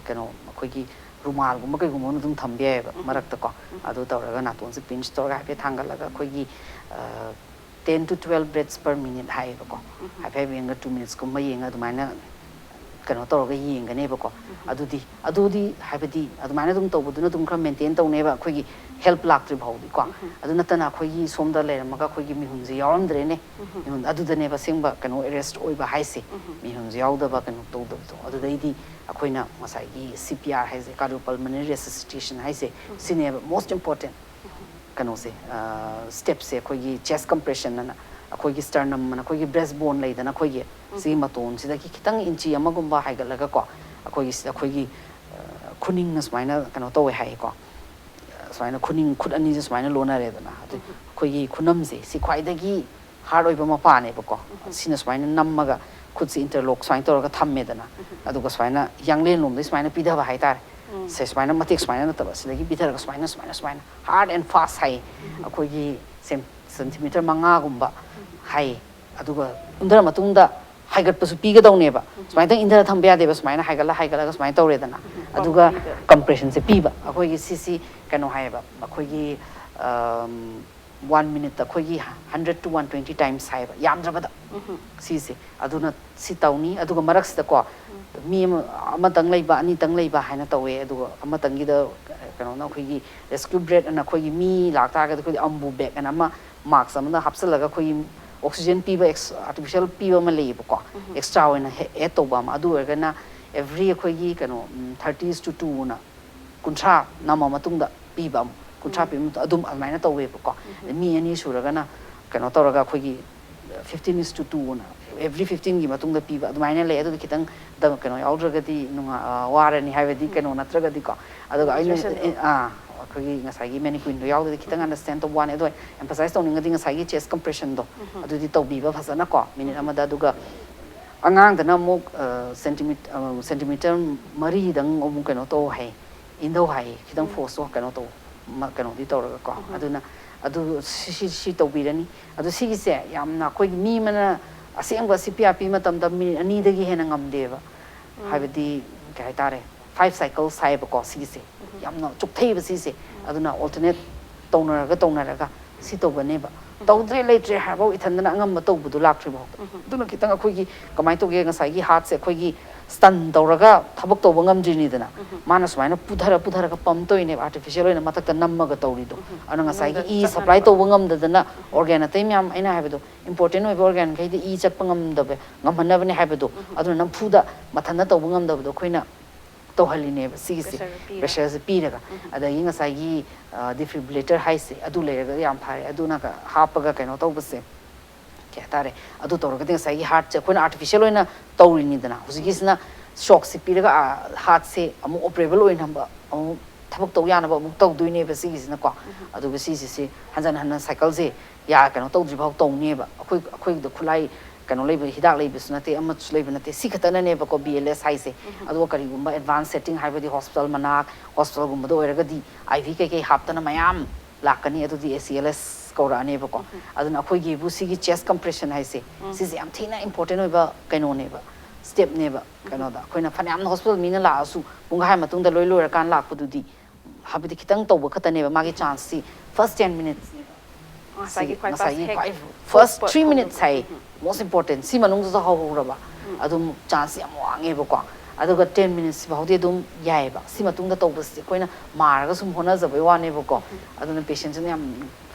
ꯀꯩꯅꯣ ꯑꯩꯈꯣꯏꯒꯤ ꯔꯨꯃꯥꯜꯒꯨꯝꯕ ꯀꯩꯒꯨꯝꯕ ꯑꯃ ꯑꯗꯨꯝ ꯊꯝꯕ ꯌꯥꯏꯑꯕ ꯃꯔꯛꯇꯀꯣ꯫ ꯑꯗꯨ ꯇꯧꯔꯒ ꯅꯥꯇꯣꯟꯁꯦ ꯄꯤꯟꯆ ꯇꯧꯔꯒ ꯍꯥꯏꯐꯦꯠ ꯊꯥꯡꯒꯠꯂꯒ ꯑꯩꯈꯣꯏꯒꯤ, ꯑ, ten to twelve breaths per minute ꯍꯥꯏꯌꯦꯕꯀꯣ꯫ ꯍꯥꯏꯐꯦꯠ ꯌꯦꯡꯒ two minutesꯀꯨꯝꯕ ꯌꯦꯡꯉ ꯑꯗꯨꯃꯥꯏꯅ ꯀꯩꯅꯣ ꯇꯧꯔꯒ ꯌꯦꯡꯒꯅꯦꯕꯀꯣ꯫ ꯑꯗꯨꯗꯤ, ꯑꯗꯨꯗꯤ ꯍꯥꯏꯕꯗꯤ ꯑꯗꯨꯃꯥꯏꯅ ꯑꯗꯨꯝ ꯇꯧꯕꯗꯨꯅ ꯑꯗꯨꯝ ꯈꯔ ꯃꯦꯟꯇꯦꯟ ꯇꯧꯅꯦꯕ, ꯑꯩꯈꯣꯏꯒꯤ ꯍꯦꯜꯞ ꯂꯥꯛꯇ꯭ꯔꯤ ꯐꯥꯎꯗꯤꯀꯣ꯫ ꯑꯗꯨ ꯅꯠꯇꯅ ꯑꯩꯈꯣꯏꯒꯤ ꯁꯣꯝꯗ ꯂꯩꯔꯝꯃꯒ ꯑꯩꯈꯣꯏꯒꯤ ꯃꯤꯍꯨꯟꯁꯦ ꯌꯥꯎꯔꯝꯗ꯭ꯔꯦꯅꯦ꯫ ꯃꯤꯍꯨꯟ ꯑꯗꯨꯗꯅꯦꯕ ꯑꯁꯦꯡꯕ ꯀꯩꯅꯣ ꯑꯦꯔꯦꯁ ꯑꯣꯏꯕ ꯍꯥꯏꯁꯦ꯫ ꯃꯤꯍꯨꯟꯁꯦ ꯌꯥꯎꯗꯕ ꯀꯩꯅꯣ ꯇꯧꯗꯕꯗꯣ꯫ ꯑꯗꯨꯗꯩꯗꯤ ꯑꯩꯈꯣꯏꯅ ꯉꯁꯥꯏꯒꯤ C P R ꯍꯥꯏꯁꯦ, cardiopulmonary resuscitation ꯍꯥꯏꯁꯦ, ꯁꯤꯅꯦꯕ most important ꯀꯩꯅꯣꯁꯦ, ꯁ꯭ꯇꯦꯞꯁꯦ꯫ ꯑꯩꯈꯣꯏꯒꯤ ꯆꯦꯁ ꯀꯝꯄ꯭ꯔꯦꯁꯟ ꯑꯅ, ꯑꯩꯈꯣꯏꯒꯤ ꯁ꯭ꯇꯔꯅꯝ ꯑꯅ, ꯑꯩꯈꯣꯏꯒꯤ ꯕ꯭ꯔꯦꯁ ꯕꯣꯟ ꯂꯩꯗꯅ ꯑꯩꯈꯣꯏꯒꯤ, ꯁꯤꯒꯤ ꯃꯇꯣꯟꯁꯤꯗꯒꯤ ꯈꯤꯇꯪ ꯏꯟꯆꯤ ꯑꯃꯒꯨꯝꯕ ꯍꯥꯏꯒꯠꯂꯒꯀꯣ, ꯑꯩꯈꯣꯏꯒꯤ ꯁꯤꯗ ꯑꯩꯈꯣꯏꯒꯤ, ꯑ, ꯈꯨꯅꯤꯡꯅ ꯁꯨꯃꯥꯏꯅ ꯀꯩꯅꯣ ꯇꯧꯋꯦ ꯍꯥꯏꯌꯦꯀꯣ꯫ ꯁꯨꯃꯥꯏꯅ ꯈꯨꯅꯤꯡ, ꯈꯨꯠ ꯑꯅꯤꯁꯦ ꯁꯨꯃꯥꯏꯅ ꯂꯣꯟꯅꯔꯦꯗꯅ, ꯑꯗꯨ ꯑꯩꯈꯣꯏꯒꯤ ꯈꯨꯅꯝꯁꯦ ꯁꯤ ꯈ꯭ꯋꯥꯏꯗꯒꯤ ꯍꯥꯔꯠ ꯑꯣꯏꯕ ꯃꯄꯥꯅꯦꯕꯀꯣ꯫ ꯁꯤꯅ ꯁꯨꯃꯥꯏꯅ ꯅꯝꯃꯒ ꯈꯨꯠꯁꯦ ꯏꯟꯇꯔꯂꯣꯛ ꯁꯨꯃꯥꯏꯅ ꯇꯧꯔꯒ ꯊꯝꯃꯦꯗꯅ, ꯑꯗꯨꯒ ꯁꯨꯃꯥꯏꯅ ꯌꯥꯡꯂꯦꯟ ꯂꯣꯝꯗ ꯁꯨꯃꯥꯏꯅ ꯄꯤꯊꯕ ꯍꯥꯏꯇꯥꯔꯦ꯫ ꯁꯦ ꯁꯨꯃꯥꯏꯅ ꯃꯇꯦꯛ ꯁꯨꯃꯥꯏꯅ ꯅꯠꯇꯕ, ꯁꯤꯗꯒꯤ ꯄꯤꯊꯔꯒ ꯁꯨꯃꯥꯏꯅ, ꯁꯨꯃꯥꯏꯅ, ꯁꯨꯃꯥꯏꯅ hard and fast ꯍꯥꯏ꯫ ꯑꯩꯈꯣꯏꯒꯤ ꯁꯦꯟ-, ꯁꯦꯟꯇꯤꯃꯤꯇꯔ ꯃꯉꯥꯒꯨꯝꯕ ꯍꯥꯏ꯫ ꯑꯗꯨꯒ ꯏꯟꯊꯔ ꯃꯇꯨꯡꯗ ꯍꯥꯏꯒꯠꯄꯁꯨ ꯄꯤꯒꯗꯧꯅꯦꯕ꯫ ꯁꯨꯃꯥꯏꯅ ꯏꯟꯊꯔ ꯊꯝꯕ ꯌꯥꯗꯦꯕ, ꯁꯨꯃꯥꯏꯅ ꯍꯥꯏꯒꯠꯂ, ꯍꯥꯏꯒꯠꯂꯒ ꯁꯨꯃꯥꯏꯅ ꯇꯧꯔꯦꯗꯅ꯫ ꯑꯗꯨꯒ compressionꯁꯦ ꯄꯤꯕ꯫ ꯑꯩꯈꯣꯏꯒꯤ ꯁꯤꯁꯤ ꯀꯩꯅꯣ ꯍꯥꯏꯌꯦꯕ, ꯑꯩꯈꯣꯏꯒꯤ, ꯑꯝ, one minuteꯇ ꯑꯩꯈꯣꯏꯒꯤ hundred to one twenty times ꯍꯥꯏꯌꯦꯕ, ꯌꯥꯝꯗ꯭ꯔꯕꯗ꯫ ꯁꯤꯁꯦ꯫ ꯑꯗꯨꯅ ꯁꯤ ꯇꯧꯅꯤ꯫ ꯑꯗꯨꯒ ꯃꯔꯛꯁꯤꯗꯀꯣ, ꯃꯤ ꯑꯃ, ꯑꯃꯇꯪ ꯂꯩꯕ, ꯑꯅꯤꯇꯪ ꯂꯩꯕ ꯍꯥꯏꯅ ꯇꯧꯋꯦ꯫ ꯑꯗꯨꯒ ꯑꯃꯇꯪꯒꯤꯗ, ꯀꯩꯅꯣꯅ, ꯑꯩꯈꯣꯏꯒꯤ rescue breath ꯑꯅ, ꯑꯩꯈꯣꯏꯒꯤ ꯃꯤ ꯂꯥꯛꯇꯥꯔꯒꯗꯤ ꯑꯩꯈꯣꯏꯒꯤ ꯑꯝꯕꯨ bag ꯑꯅ ꯑꯃ mask ꯑꯃꯗ ꯍꯥꯞꯆꯤꯜꯂꯒ ꯑꯩꯈꯣꯏꯒꯤ oxygen ꯄꯤꯕ, ꯑꯦꯛꯁ-, artificial ꯄꯤꯕ ꯑꯃ ꯂꯩꯌꯦꯕꯀꯣ, extra ꯑꯣꯏꯅ ꯍꯦ-, add ꯇꯧꯕ ꯑꯃ꯫ ꯑꯗꯨ ꯑꯣꯏꯔꯒꯅ every ꯑꯩꯈꯣꯏꯒꯤ ꯀꯩꯅꯣ, ꯎꯝ, thirty is to two ꯑꯅ ꯀꯨꯟꯊ꯭ꯔꯥ ꯅꯝꯃ ꯃꯇꯨꯡꯗ ꯄꯤꯕ ꯑꯃ, ꯀꯨꯟꯊ꯭ꯔꯥ ꯄꯤꯕ ꯃꯇꯨꯡ ꯑꯗꯨꯝ ꯑꯗꯨꯃꯥꯏꯅ ꯇꯧꯋꯦꯕꯀꯣ꯫ ꯑꯗꯩ ꯃꯤ ꯑꯅꯤ ꯁꯨꯔꯒꯅ ꯀꯩꯅꯣ ꯇꯧꯔꯒ ꯑꯩꯈꯣꯏꯒꯤ fifteen is to two ꯑꯅ every fifteenꯒꯤ ꯃꯇꯨꯡꯗ ꯄꯤꯕ ꯑꯗꯨꯃꯥꯏꯅ ꯂꯩ꯫ ꯑꯗꯨꯗꯤ ꯈꯤꯇꯪ ꯗ-, ꯀꯩꯅꯣ ꯌꯥꯎꯗ꯭ꯔꯒꯗꯤ ꯅꯨꯡꯉꯥ-, ꯑ, ꯋꯥꯔꯅꯤ, ꯍꯥꯏꯕꯗꯤ ꯀꯩꯅꯣ ꯅꯠꯇ꯭ꯔꯒꯗꯤꯀꯣ꯫ ꯑꯗꯨꯒ ꯑꯩꯅ, Nutritionꯗꯣ꯫ ꯑꯦ, ꯑꯥ, ꯑꯩꯈꯣꯏꯒꯤ ꯉꯁꯥꯏꯒꯤ mannequinꯗꯣ ꯌꯥꯎꯗ꯭ꯔꯗꯤ ꯈꯤꯇꯪ understand ꯇꯧꯕ ꯋꯥꯅꯤ꯫ ꯑꯗꯣ emphasize ꯇꯧꯅꯤꯡꯉꯗꯤ ꯉꯁꯥꯏꯒꯤ chest compressionꯗꯣ ꯑꯗꯨꯗꯤ ꯇꯧꯕꯤꯕ ꯐꯖꯅꯀꯣ, minute ꯑꯃꯗ꯫ ꯑꯗꯨꯒ ꯑꯉꯥꯡꯗꯅ ꯑꯃꯨꯛ, ꯑ, ꯁꯦꯟꯇꯤꯃꯤꯠ-, ꯑ, ꯁꯦꯟꯇꯤꯃꯤꯇꯔ ꯃꯔꯤꯗꯪ ꯑꯃꯨꯛ ꯀꯩꯅꯣ ꯇꯧ ꯍꯥꯏ, ꯏꯟꯊꯧ ꯍꯥꯏ, ꯈꯤꯇꯪ forceꯇꯣ ꯀꯩꯅꯣ ꯇꯧ, ꯃ-, ꯀꯩꯅꯣꯗꯤ ꯇꯧꯔꯒꯀꯣ꯫ ꯑꯗꯨꯅ ꯑꯗꯨ ꯁꯤ, ꯁꯤ, ꯁꯤ ꯇꯧꯕꯤꯔꯅꯤ꯫ ꯑꯗꯨ ꯁꯤꯒꯤꯁꯦ ꯌꯥꯝꯅ ꯑꯩꯈꯣꯏꯒꯤ ꯃꯤ ꯑꯃꯅ ꯑꯁꯦꯡꯕ C P R ꯄꯤ ꯃꯇꯝꯗ minute ꯑꯅꯤꯗꯒꯤ ꯍꯦꯟꯅ ꯉꯝꯗꯦꯕ꯫ ꯍꯥꯏꯕꯗꯤ ꯀꯩ ꯍꯥꯏꯇꯥꯔꯦ, five cycles ꯍꯥꯏꯌꯦꯕꯀꯣ ꯁꯤꯒꯤꯁꯦ꯫ ꯌꯥꯝꯅ ꯆꯣꯛꯊꯩꯕ ꯁꯤꯁꯦ꯫ ꯑꯗꯨꯅ alternate ꯇꯧꯅꯔꯒ, ꯇꯧꯅꯔꯒ ꯁꯤ ꯇꯧꯒꯅꯦꯕ꯫ ꯇꯧꯗ꯭ꯔꯦ, ꯂꯩꯇ꯭ꯔꯦ ꯍꯥꯏꯔꯐꯥꯎ ꯏꯊꯟꯗꯅ ꯑꯉꯝꯕ ꯇꯧꯕꯗꯣ ꯂꯥꯛꯇ꯭ꯔꯤꯐꯥꯎ꯫ ꯑꯗꯨꯅ ꯈꯤꯇꯪ ꯑꯩꯈꯣꯏꯒꯤ ꯀꯃꯥꯏꯅ ꯇꯧꯒꯦ, ꯉꯁꯥꯏꯒꯤ heartꯁꯦ ꯑꯩꯈꯣꯏꯒꯤ stun ꯇꯧꯔꯒ ꯊꯕꯛ ꯇꯧꯕ ꯉꯝꯗ꯭ꯔꯤꯅꯤꯗꯅ꯫ ꯃꯥꯅ ꯁꯨꯃꯥꯏꯅ ꯄꯨꯊꯔ, ꯄꯨꯊꯔꯒ pump ꯇꯧꯔꯤꯅꯦꯕ, artificial ꯑꯣꯏꯅ ꯃꯊꯛꯇ ꯅꯝꯃꯒ ꯇꯧꯔꯤꯗꯣ꯫ ꯑꯗꯨꯅ ꯉꯁꯥꯏꯒꯤ ꯃꯅꯨꯡꯗ ꯏ supply ꯇꯧꯕ ꯉꯝꯗꯗꯅ organ ꯑꯇꯩ ꯃꯌꯥꯝ, ꯑꯩꯅ ꯍꯥꯏꯕꯗꯣ, important ꯑꯣꯏꯕ organꯈꯩꯗꯤ ꯏ ꯆꯠꯄ ꯉꯝꯗꯕ, ꯉꯝꯍꯟꯅꯕꯅꯦ ꯍꯥꯏꯕꯗꯣ꯫ ꯑꯗꯨꯅ ꯅꯝꯐꯨꯗ ꯃꯊꯟꯇ ꯇꯧꯕ ꯉꯝꯗꯕꯗꯣ ꯑꯩꯈꯣꯏꯅ ꯇꯧꯍꯜꯂꯤꯅꯦꯕ ꯁꯤꯒꯤꯁꯦ꯫ Pressureꯁꯦ ꯄꯤꯔꯒ꯫ Pressureꯁꯦ ꯄꯤꯔꯒ꯫ ꯑꯗꯒꯤ ꯉꯁꯥꯏꯒꯤ, ꯑ, defibrillator ꯍꯥꯏꯁꯦ, ꯑꯗꯨ ꯂꯩꯔꯒ ꯌꯥꯝ ꯐꯔꯦ꯫ ꯑꯗꯨꯅꯒ ꯍꯥꯞꯄꯒ ꯀꯩꯅꯣ ꯇꯧꯕꯁꯦ, ꯀꯩ ꯍꯥꯏꯇꯥꯔꯦ, ꯑꯗꯨ ꯇꯧꯔꯒꯗꯤ ꯉꯁꯥꯏꯒꯤ heartꯁꯦ ꯑꯩꯈꯣꯏꯅ artificial ꯑꯣꯏꯅ ꯇꯧꯔꯤꯅꯤꯗꯅ꯫ ꯍꯧꯖꯤꯛꯀꯤꯁꯤꯅ shockꯁꯦ ꯄꯤꯔꯒ, ꯑ, heartꯁꯦ ꯑꯃꯨꯛ operable ꯑꯣꯏꯅꯕ, ꯑꯃꯨꯛ ꯊꯕꯛ ꯇꯧ ꯌꯥꯅꯕ ꯑꯃꯨꯛ ꯇꯧꯗꯣꯏꯅꯦꯕ ꯁꯤꯒꯤꯁꯤꯅꯀꯣ꯫ ꯑꯗꯨꯒ ꯁꯤꯁꯤꯁꯦ ꯍꯟꯖꯟ ꯍꯟꯖꯟ cycleꯁꯦ ꯌꯥ ꯀꯩꯅꯣ ꯇꯧꯗ꯭ꯔꯤꯐꯥꯎ ꯇꯧꯅꯦꯕ꯫ ꯑꯩꯈꯣꯏ, ꯑꯩꯈꯣꯏꯒꯤꯗꯣ ꯈꯨꯠꯂꯥꯏ ꯀꯩꯅꯣ ꯂꯩꯕ, ꯍꯤꯗꯥꯛ ꯂꯩꯕꯁꯨ ꯅꯠꯇꯦ, ꯑꯃꯁꯨ ꯂꯩꯕ ꯅꯠꯇꯦ, ꯁꯤ ꯈꯛꯇꯅꯅꯦꯕꯀꯣ B L S ꯍꯥꯏꯁꯦ꯫ ꯑꯗꯨꯒ ꯀꯔꯤꯒꯨꯝꯕ advance setting, ꯍꯥꯏꯕꯗꯤ hospital ꯃꯅꯥꯛ, hospitalꯒꯨꯝꯕꯗ ꯑꯣꯏꯔꯒꯗꯤ I V ꯀꯩꯀꯩ ꯍꯥꯞꯇꯅ ꯃꯌꯥꯝ ꯂꯥꯛꯀꯅꯤ, ꯑꯗꯨꯗꯤ A C L S ꯀꯧꯔꯛꯑꯅꯦꯕꯀꯣ꯫ ꯑꯗꯨꯅ ꯑꯩꯈꯣꯏꯒꯤꯕꯨ ꯁꯤꯒꯤ chest compression ꯍꯥꯏꯁꯦ, ꯁꯤꯁꯦ ꯌꯥꯝ ꯊꯤꯅ important ꯑꯣꯏꯕ ꯀꯩꯅꯣꯅꯦꯕ, stepꯅꯦꯕ꯫ ꯀꯩꯅꯣꯗ ꯑꯩꯈꯣꯏꯅ ꯐꯅꯌꯥꯝꯅ hospital ꯃꯤꯅ ꯂꯥꯛꯑꯁꯨ ꯄꯨꯡꯈꯥꯏ ꯃꯇꯨꯡꯗ ꯂꯣꯏ ꯂꯣꯏꯔꯀꯥꯟ ꯂꯥꯛꯄꯗꯨꯗꯤ, ꯍꯥꯏꯕꯗꯤ ꯈꯤꯇꯪ ꯇꯧꯕ ꯈꯠꯇꯅꯦꯕ ꯃꯥꯒꯤ chanceꯁꯤ꯫ First ten minutesꯅꯦꯕ꯫ ꯉꯁꯥꯏꯒꯤ ꯁꯤ-, ꯈ꯭ꯋꯥꯏ ꯉꯁꯥꯏꯒꯤ first ꯍꯦꯛ ꯈ꯭ꯋꯥꯏ first ꯊꯣꯛꯄ three minutes ꯍꯥꯏ, ꯎꯝ, most important꯫ ꯁꯤ ꯃꯅꯨꯡꯗꯨꯗ ꯍꯧꯍꯧꯔꯕ, ꯑꯗꯨꯝ chance ꯌꯥꯝ ꯋꯥꯡꯉꯦꯕꯀꯣ꯫ ꯑꯗꯨꯒ ten minutes ꯐꯥꯎꯗꯤ ꯑꯗꯨꯝ ꯌꯥꯏꯑꯕ꯫ ꯁꯤ ꯃꯇꯨꯡꯗ ꯇꯧꯕꯁꯤꯗꯤ ꯑꯩꯈꯣꯏꯅ ꯃꯥꯔꯒ ꯁꯨꯝ ꯍꯣꯠꯅꯖꯕꯩ ꯋꯥꯅꯦꯕꯀꯣ꯫ ꯑꯗꯨꯅ patientꯁꯤꯅ ꯌꯥꯝ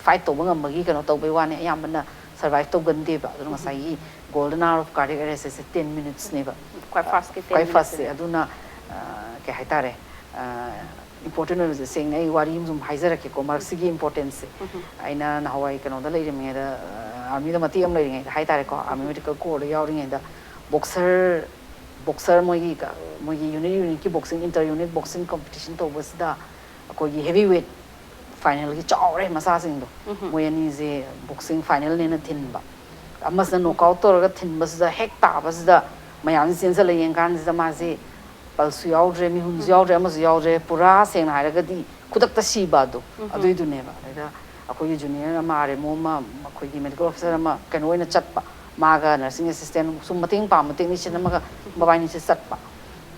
fight ꯇꯧꯕ ꯉꯝꯕꯒꯤ ꯀꯩꯅꯣ ꯇꯧꯕꯩ ꯋꯥꯅꯦ, ꯑꯌꯥꯝꯕꯅ survive ꯇꯧꯒꯟꯗꯦꯕ꯫ ꯑꯗꯨꯅ ꯉꯁꯥꯏꯒꯤ golden hour of cardiac arrest ꯍꯥꯏꯁꯦ ten minutesꯅꯦꯕ꯫ ꯈ꯭ꯋꯥꯏ firstꯀꯤ ten ꯈ꯭ꯋꯥꯏ firstꯁꯦ minutesꯅꯦ꯫ ꯑꯗꯨꯅ, ꯑ, ꯀꯩ ꯍꯥꯏꯇꯥꯔꯦ, ꯑ, important ꯑꯣꯏꯕꯁꯦ, ꯁꯦꯡꯅ ꯑꯩ ꯋꯥꯔꯤ ꯑꯃ ꯁꯨꯝ ꯍꯥꯏꯖꯔꯛꯀꯦꯀꯣ, ꯃꯔꯛꯁꯤꯒꯤ importanceꯁꯦ꯫ ꯑꯩꯅ ꯅꯍꯥꯟꯋꯥꯏ ꯀꯩꯅꯣꯗ ꯂꯩꯔꯤꯉꯩꯗ, ꯑ, armyꯗ ꯃꯇꯦꯛ ꯑꯃ ꯂꯩꯔꯤꯉꯩꯗ ꯍꯥꯏꯇꯥꯔꯦꯀꯣ, army medical corpsꯇ ꯌꯥꯎꯔꯤꯉꯩꯗ boxer, boxer ꯃꯣꯏꯒꯤ ꯀ-, ꯃꯣꯏꯒꯤ unit unitꯀꯤ boxing, inter unit boxing competition ꯇꯧꯕꯁꯤꯗ ꯑꯩꯈꯣꯏꯒꯤ heavy weight finalꯒꯤ ꯆꯥꯎꯔꯦ ꯃꯆꯥꯁꯤꯡꯗꯣ꯫ ꯃꯣꯏ ꯑꯅꯤꯁꯦ boxing finalꯅꯦꯅ ꯊꯤꯟꯕ꯫ ꯑꯃꯁꯤꯅ knock out ꯇꯧꯔꯒ ꯊꯤꯟꯕꯁꯤꯗ ꯍꯦꯛ ꯇꯥꯕꯁꯤꯗ ꯃꯌꯥꯝꯁꯤ ꯆꯦꯟꯁꯤꯜꯂ ꯌꯦꯡꯀꯥꯟꯁꯤꯗ ꯃꯥꯁꯦ pulseꯁꯨ ꯌꯥꯎꯗ꯭ꯔꯦ, ꯃꯤꯍꯨꯟꯁꯨ ꯌꯥꯎꯗ꯭ꯔꯦ, ꯑꯃꯁꯨ ꯌꯥꯎꯗ꯭ꯔꯦ, ꯄꯨꯔꯥ ꯁꯦꯡꯅ ꯍꯥꯏꯔꯒꯗꯤ ꯈꯨꯗꯛꯇ ꯁꯤꯕ ꯑꯗꯣ, ꯑꯗꯨꯏꯗꯨꯅꯦꯕ꯫ ꯑꯗꯩꯗ ꯑꯩꯈꯣꯏꯒꯤ junior ꯑꯃ, R M O ꯑꯃ, ꯑꯩꯈꯣꯏꯒꯤ medical officer ꯑꯃ ꯀꯩꯅꯣ ꯑꯣꯏꯅ ꯆꯠꯄ, ꯃꯥꯒ nursing assistant ꯁꯨꯝ ꯃꯇꯦꯡ ꯄꯥꯡꯕ technician ꯑꯃꯒ ꯃꯕꯥꯏꯅꯤꯁꯦ ꯆꯠꯄ꯫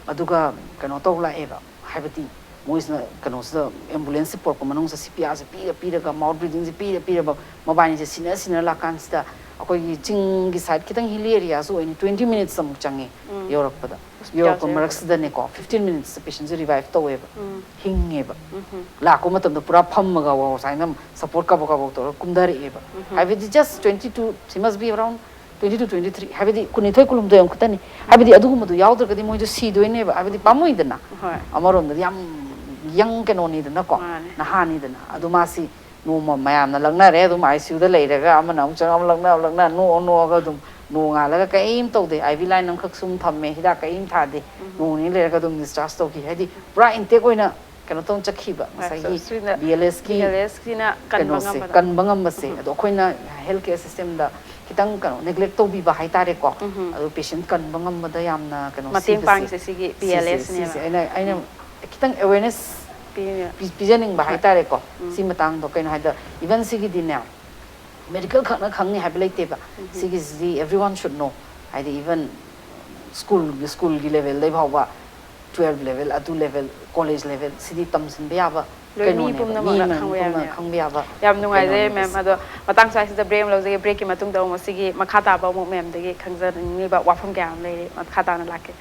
ꯑꯗꯨꯒ ꯀꯩꯅꯣ ꯇꯧ ꯂꯥꯛꯑꯦꯕ, ꯍꯥꯏꯕꯗꯤ ꯃꯣꯏꯁꯤꯅ ꯀꯩꯅꯣꯁꯤꯗ ambulanceꯁꯦ ꯄꯨꯔꯛꯄ ꯃꯅꯨꯡꯁꯤꯗ C P Rꯁꯦ ꯄꯤꯔ ꯄꯤꯔꯒ, mouth breathingꯁꯦ ꯄꯤꯔ ꯄꯤꯔꯕ, ꯃꯕꯥꯏꯅꯤꯁꯦ ꯁꯤꯟꯅ ꯁꯤꯟꯅ ꯂꯥꯛꯀꯥꯟꯁꯤꯗ ꯑꯩꯈꯣꯏꯒꯤ ꯆꯤꯡꯒꯤ side ꯈꯤꯇꯪ hilly areaꯁꯨ ꯑꯣꯏꯅꯤ, twenty minutes ꯑꯃꯨꯛ ꯆꯪꯉꯦ ꯌꯧꯔꯛꯄꯗ꯫ ꯌꯧꯔꯛꯄ ꯃꯔꯛꯁꯤꯗꯅꯦꯀꯣ, fifteen minutesꯇ patientꯁꯦ revive ꯇꯧꯋꯦꯕ, ꯍꯤꯡꯉꯦꯕ꯫ ꯂꯥꯛꯄ ꯃꯇꯝꯗ ꯄꯨꯔꯥ ꯐꯝꯃꯒ ꯋꯥ ꯁꯨꯃꯥꯏꯅ support ꯀꯥꯕꯣꯛ ꯀꯥꯕꯣꯛ ꯇꯧꯔꯒ ꯀꯨꯝꯊꯔꯛꯑꯦꯕ꯫ ꯍꯥꯏꯕꯗꯤ just twenty two, she must be around twenty two, twenty three, ꯍꯥꯏꯕꯗꯤ ꯀꯨꯟꯅꯤꯊꯣꯏ, ꯀꯨꯟꯍꯨꯝꯗꯣꯏ ꯑꯃꯈꯛꯇꯅꯤ꯫ ꯍꯥꯏꯕꯗꯤ ꯑꯗꯨꯒꯨꯝꯕꯗꯣ ꯌꯥꯎꯗ꯭ꯔꯒꯗꯤ ꯃꯣꯏꯗꯣ ꯁꯤꯗꯣꯏꯅꯦꯕ, ꯍꯥꯏꯕꯗꯤ ꯄꯥꯝꯃꯨꯏꯗꯅ꯫ ꯍꯣꯏ꯫ ꯑꯃꯔꯣꯝꯗꯗꯤ ꯌꯥꯝ young ꯀꯩꯅꯣꯅꯤꯗꯅꯀꯣ, ꯃꯥꯅꯦ꯫ ꯅꯍꯥꯅꯤꯗꯅ꯫ ꯑꯗꯨ ꯃꯥꯁꯤ ꯅꯣꯡꯃ ꯃꯌꯥꯝꯅ ꯂꯛꯅꯔꯦ, ꯑꯗꯨꯝ I C Uꯗ ꯂꯩꯔꯒ ꯑꯃꯅ ꯑꯃꯨꯛ ꯆꯪꯉꯛ, ꯑꯃꯨꯛ ꯂꯛꯅ, ꯑꯃꯨꯛ ꯂꯛꯅ, ꯅꯣꯛꯑ ꯅꯣꯛꯑꯒ ꯑꯗꯨꯝ ꯅꯣꯡꯉꯥꯜꯂꯒ ꯀꯔꯤꯝ ꯇꯧꯗꯦ꯫ I V line ꯑꯃꯈꯛ ꯁꯨꯝ ꯊꯝꯃꯦ, ꯍꯤꯗꯥꯛ ꯀꯔꯤꯝ ꯊꯥꯗꯦ꯫ ꯅꯣꯡ ꯅꯤꯅꯤ ꯂꯩꯔꯒ ꯑꯗꯨꯝ discharge ꯇꯧꯈꯤ꯫ ꯍꯥꯏꯗꯤ ꯄꯨꯔꯥ intact ꯑꯣꯏꯅ ꯀꯩꯅꯣ ꯇꯧꯅ ꯆꯠꯈꯤꯕ, ꯉꯁꯥꯏꯒꯤ ꯁꯤꯅ B L Sꯀꯤ B L Sꯀꯤꯅ ꯀꯟꯕ ꯀꯩꯅꯣꯁꯦ, ꯉꯝꯕꯗꯣ꯫ ꯀꯟꯕ ꯉꯝꯕꯁꯦ꯫ ꯑꯗꯣ ꯑꯩꯈꯣꯏꯅ health care systemꯗ ꯈꯤꯇꯪ ꯀꯩꯅꯣ ꯅꯦꯒ꯭ꯂꯦꯛ ꯇꯧꯕꯤꯕ ꯍꯥꯏꯇꯥꯔꯦꯀꯣ꯫ ꯑꯗꯨ ꯄꯦꯁꯦꯟ ꯀꯟꯕ ꯉꯝꯕꯗ ꯌꯥꯝꯅ ꯀꯩꯅꯣ ꯃꯇꯦꯡ ꯁꯤꯒꯤꯁꯦ, ꯄꯥꯡꯉꯤꯁꯦ ꯁꯤꯒꯤ ꯁꯤꯁꯦ, ꯄꯤ ꯑꯦꯜ ꯑꯦꯁ ꯁꯤꯁꯦ ꯅꯦꯕ꯫ ꯑꯩꯅ, ꯑꯩꯅ ꯈꯤꯇꯪ ꯑꯦꯋꯦꯔꯅꯦꯁ ꯄꯤ-, ꯄꯤꯖꯅꯤꯡꯕ ꯍꯥꯏꯇꯥꯔꯦꯀꯣ꯫ ꯁꯤ ꯃꯇꯥꯡꯗꯣ ꯀꯩꯅꯣ ꯍꯥꯏꯗ, ꯏꯚꯟ ꯁꯤꯒꯤꯗꯤꯅꯦ, ꯃꯦꯗꯤꯀꯦꯜ ꯈꯛꯅ ꯈꯪꯅꯤ ꯍꯥꯏꯕ ꯂꯩꯇꯦꯕ꯫ ꯁꯤꯒꯤꯁꯤꯗꯤ everyone should know꯫ ꯍꯥꯏꯗꯤ ꯏꯚꯟ ꯁ꯭ꯀꯨꯜꯒꯤ, ꯁ꯭ꯀꯨꯜꯒꯤ ꯂꯦꯚꯦꯜꯗꯩ ꯐꯥꯎꯕ, ꯇꯨꯋꯦꯜꯐ ꯂꯦꯚꯦꯜ, ꯑꯗꯨ ꯂꯦꯚꯦꯜ, ꯀꯣꯂꯦꯖ ꯂꯦꯚꯦꯜ, ꯁꯤꯗꯤ ꯇꯝꯁꯤꯟꯕ ꯌꯥꯕ ꯂꯣꯏ, ꯃꯤ ꯀꯩꯅꯣꯅꯦꯕ꯫ ꯄꯨꯝꯅꯃꯛꯅ ꯃꯤ ꯈꯪꯕ ꯄꯨꯝꯅꯃꯛꯅ ꯌꯥꯕꯅꯦꯕ꯫ ꯈꯪꯕ ꯌꯥꯕ ꯌꯥꯝ ꯅꯨꯡꯉꯥꯏꯖꯔꯦ, ꯀꯩꯅꯣꯅꯦꯕ ꯃꯦꯝ꯫ ꯁꯤꯀꯣ꯫ ꯑꯗꯣ ꯃꯇꯥꯡ ꯆꯥꯁꯤꯗ ꯕ꯭ꯔꯦꯛ ꯑꯃ ꯂꯧꯖꯒꯦ꯫ ꯕ꯭ꯔꯦꯛꯀꯤ ꯃꯇꯨꯡꯗ ꯑꯃꯨꯛ ꯁꯤꯒꯤ ꯃꯈꯥ ꯇꯥꯕ ꯑꯃꯨꯛ ꯃꯦꯝꯗꯒꯤ ꯈꯪꯖꯅꯤꯡꯉꯤꯕ ꯋꯥꯐꯝ ꯀꯌꯥ ꯑꯃ ꯂꯩꯔꯤ, ꯃꯈꯥ ꯇꯥꯅ ꯂꯥꯛꯀꯦ꯫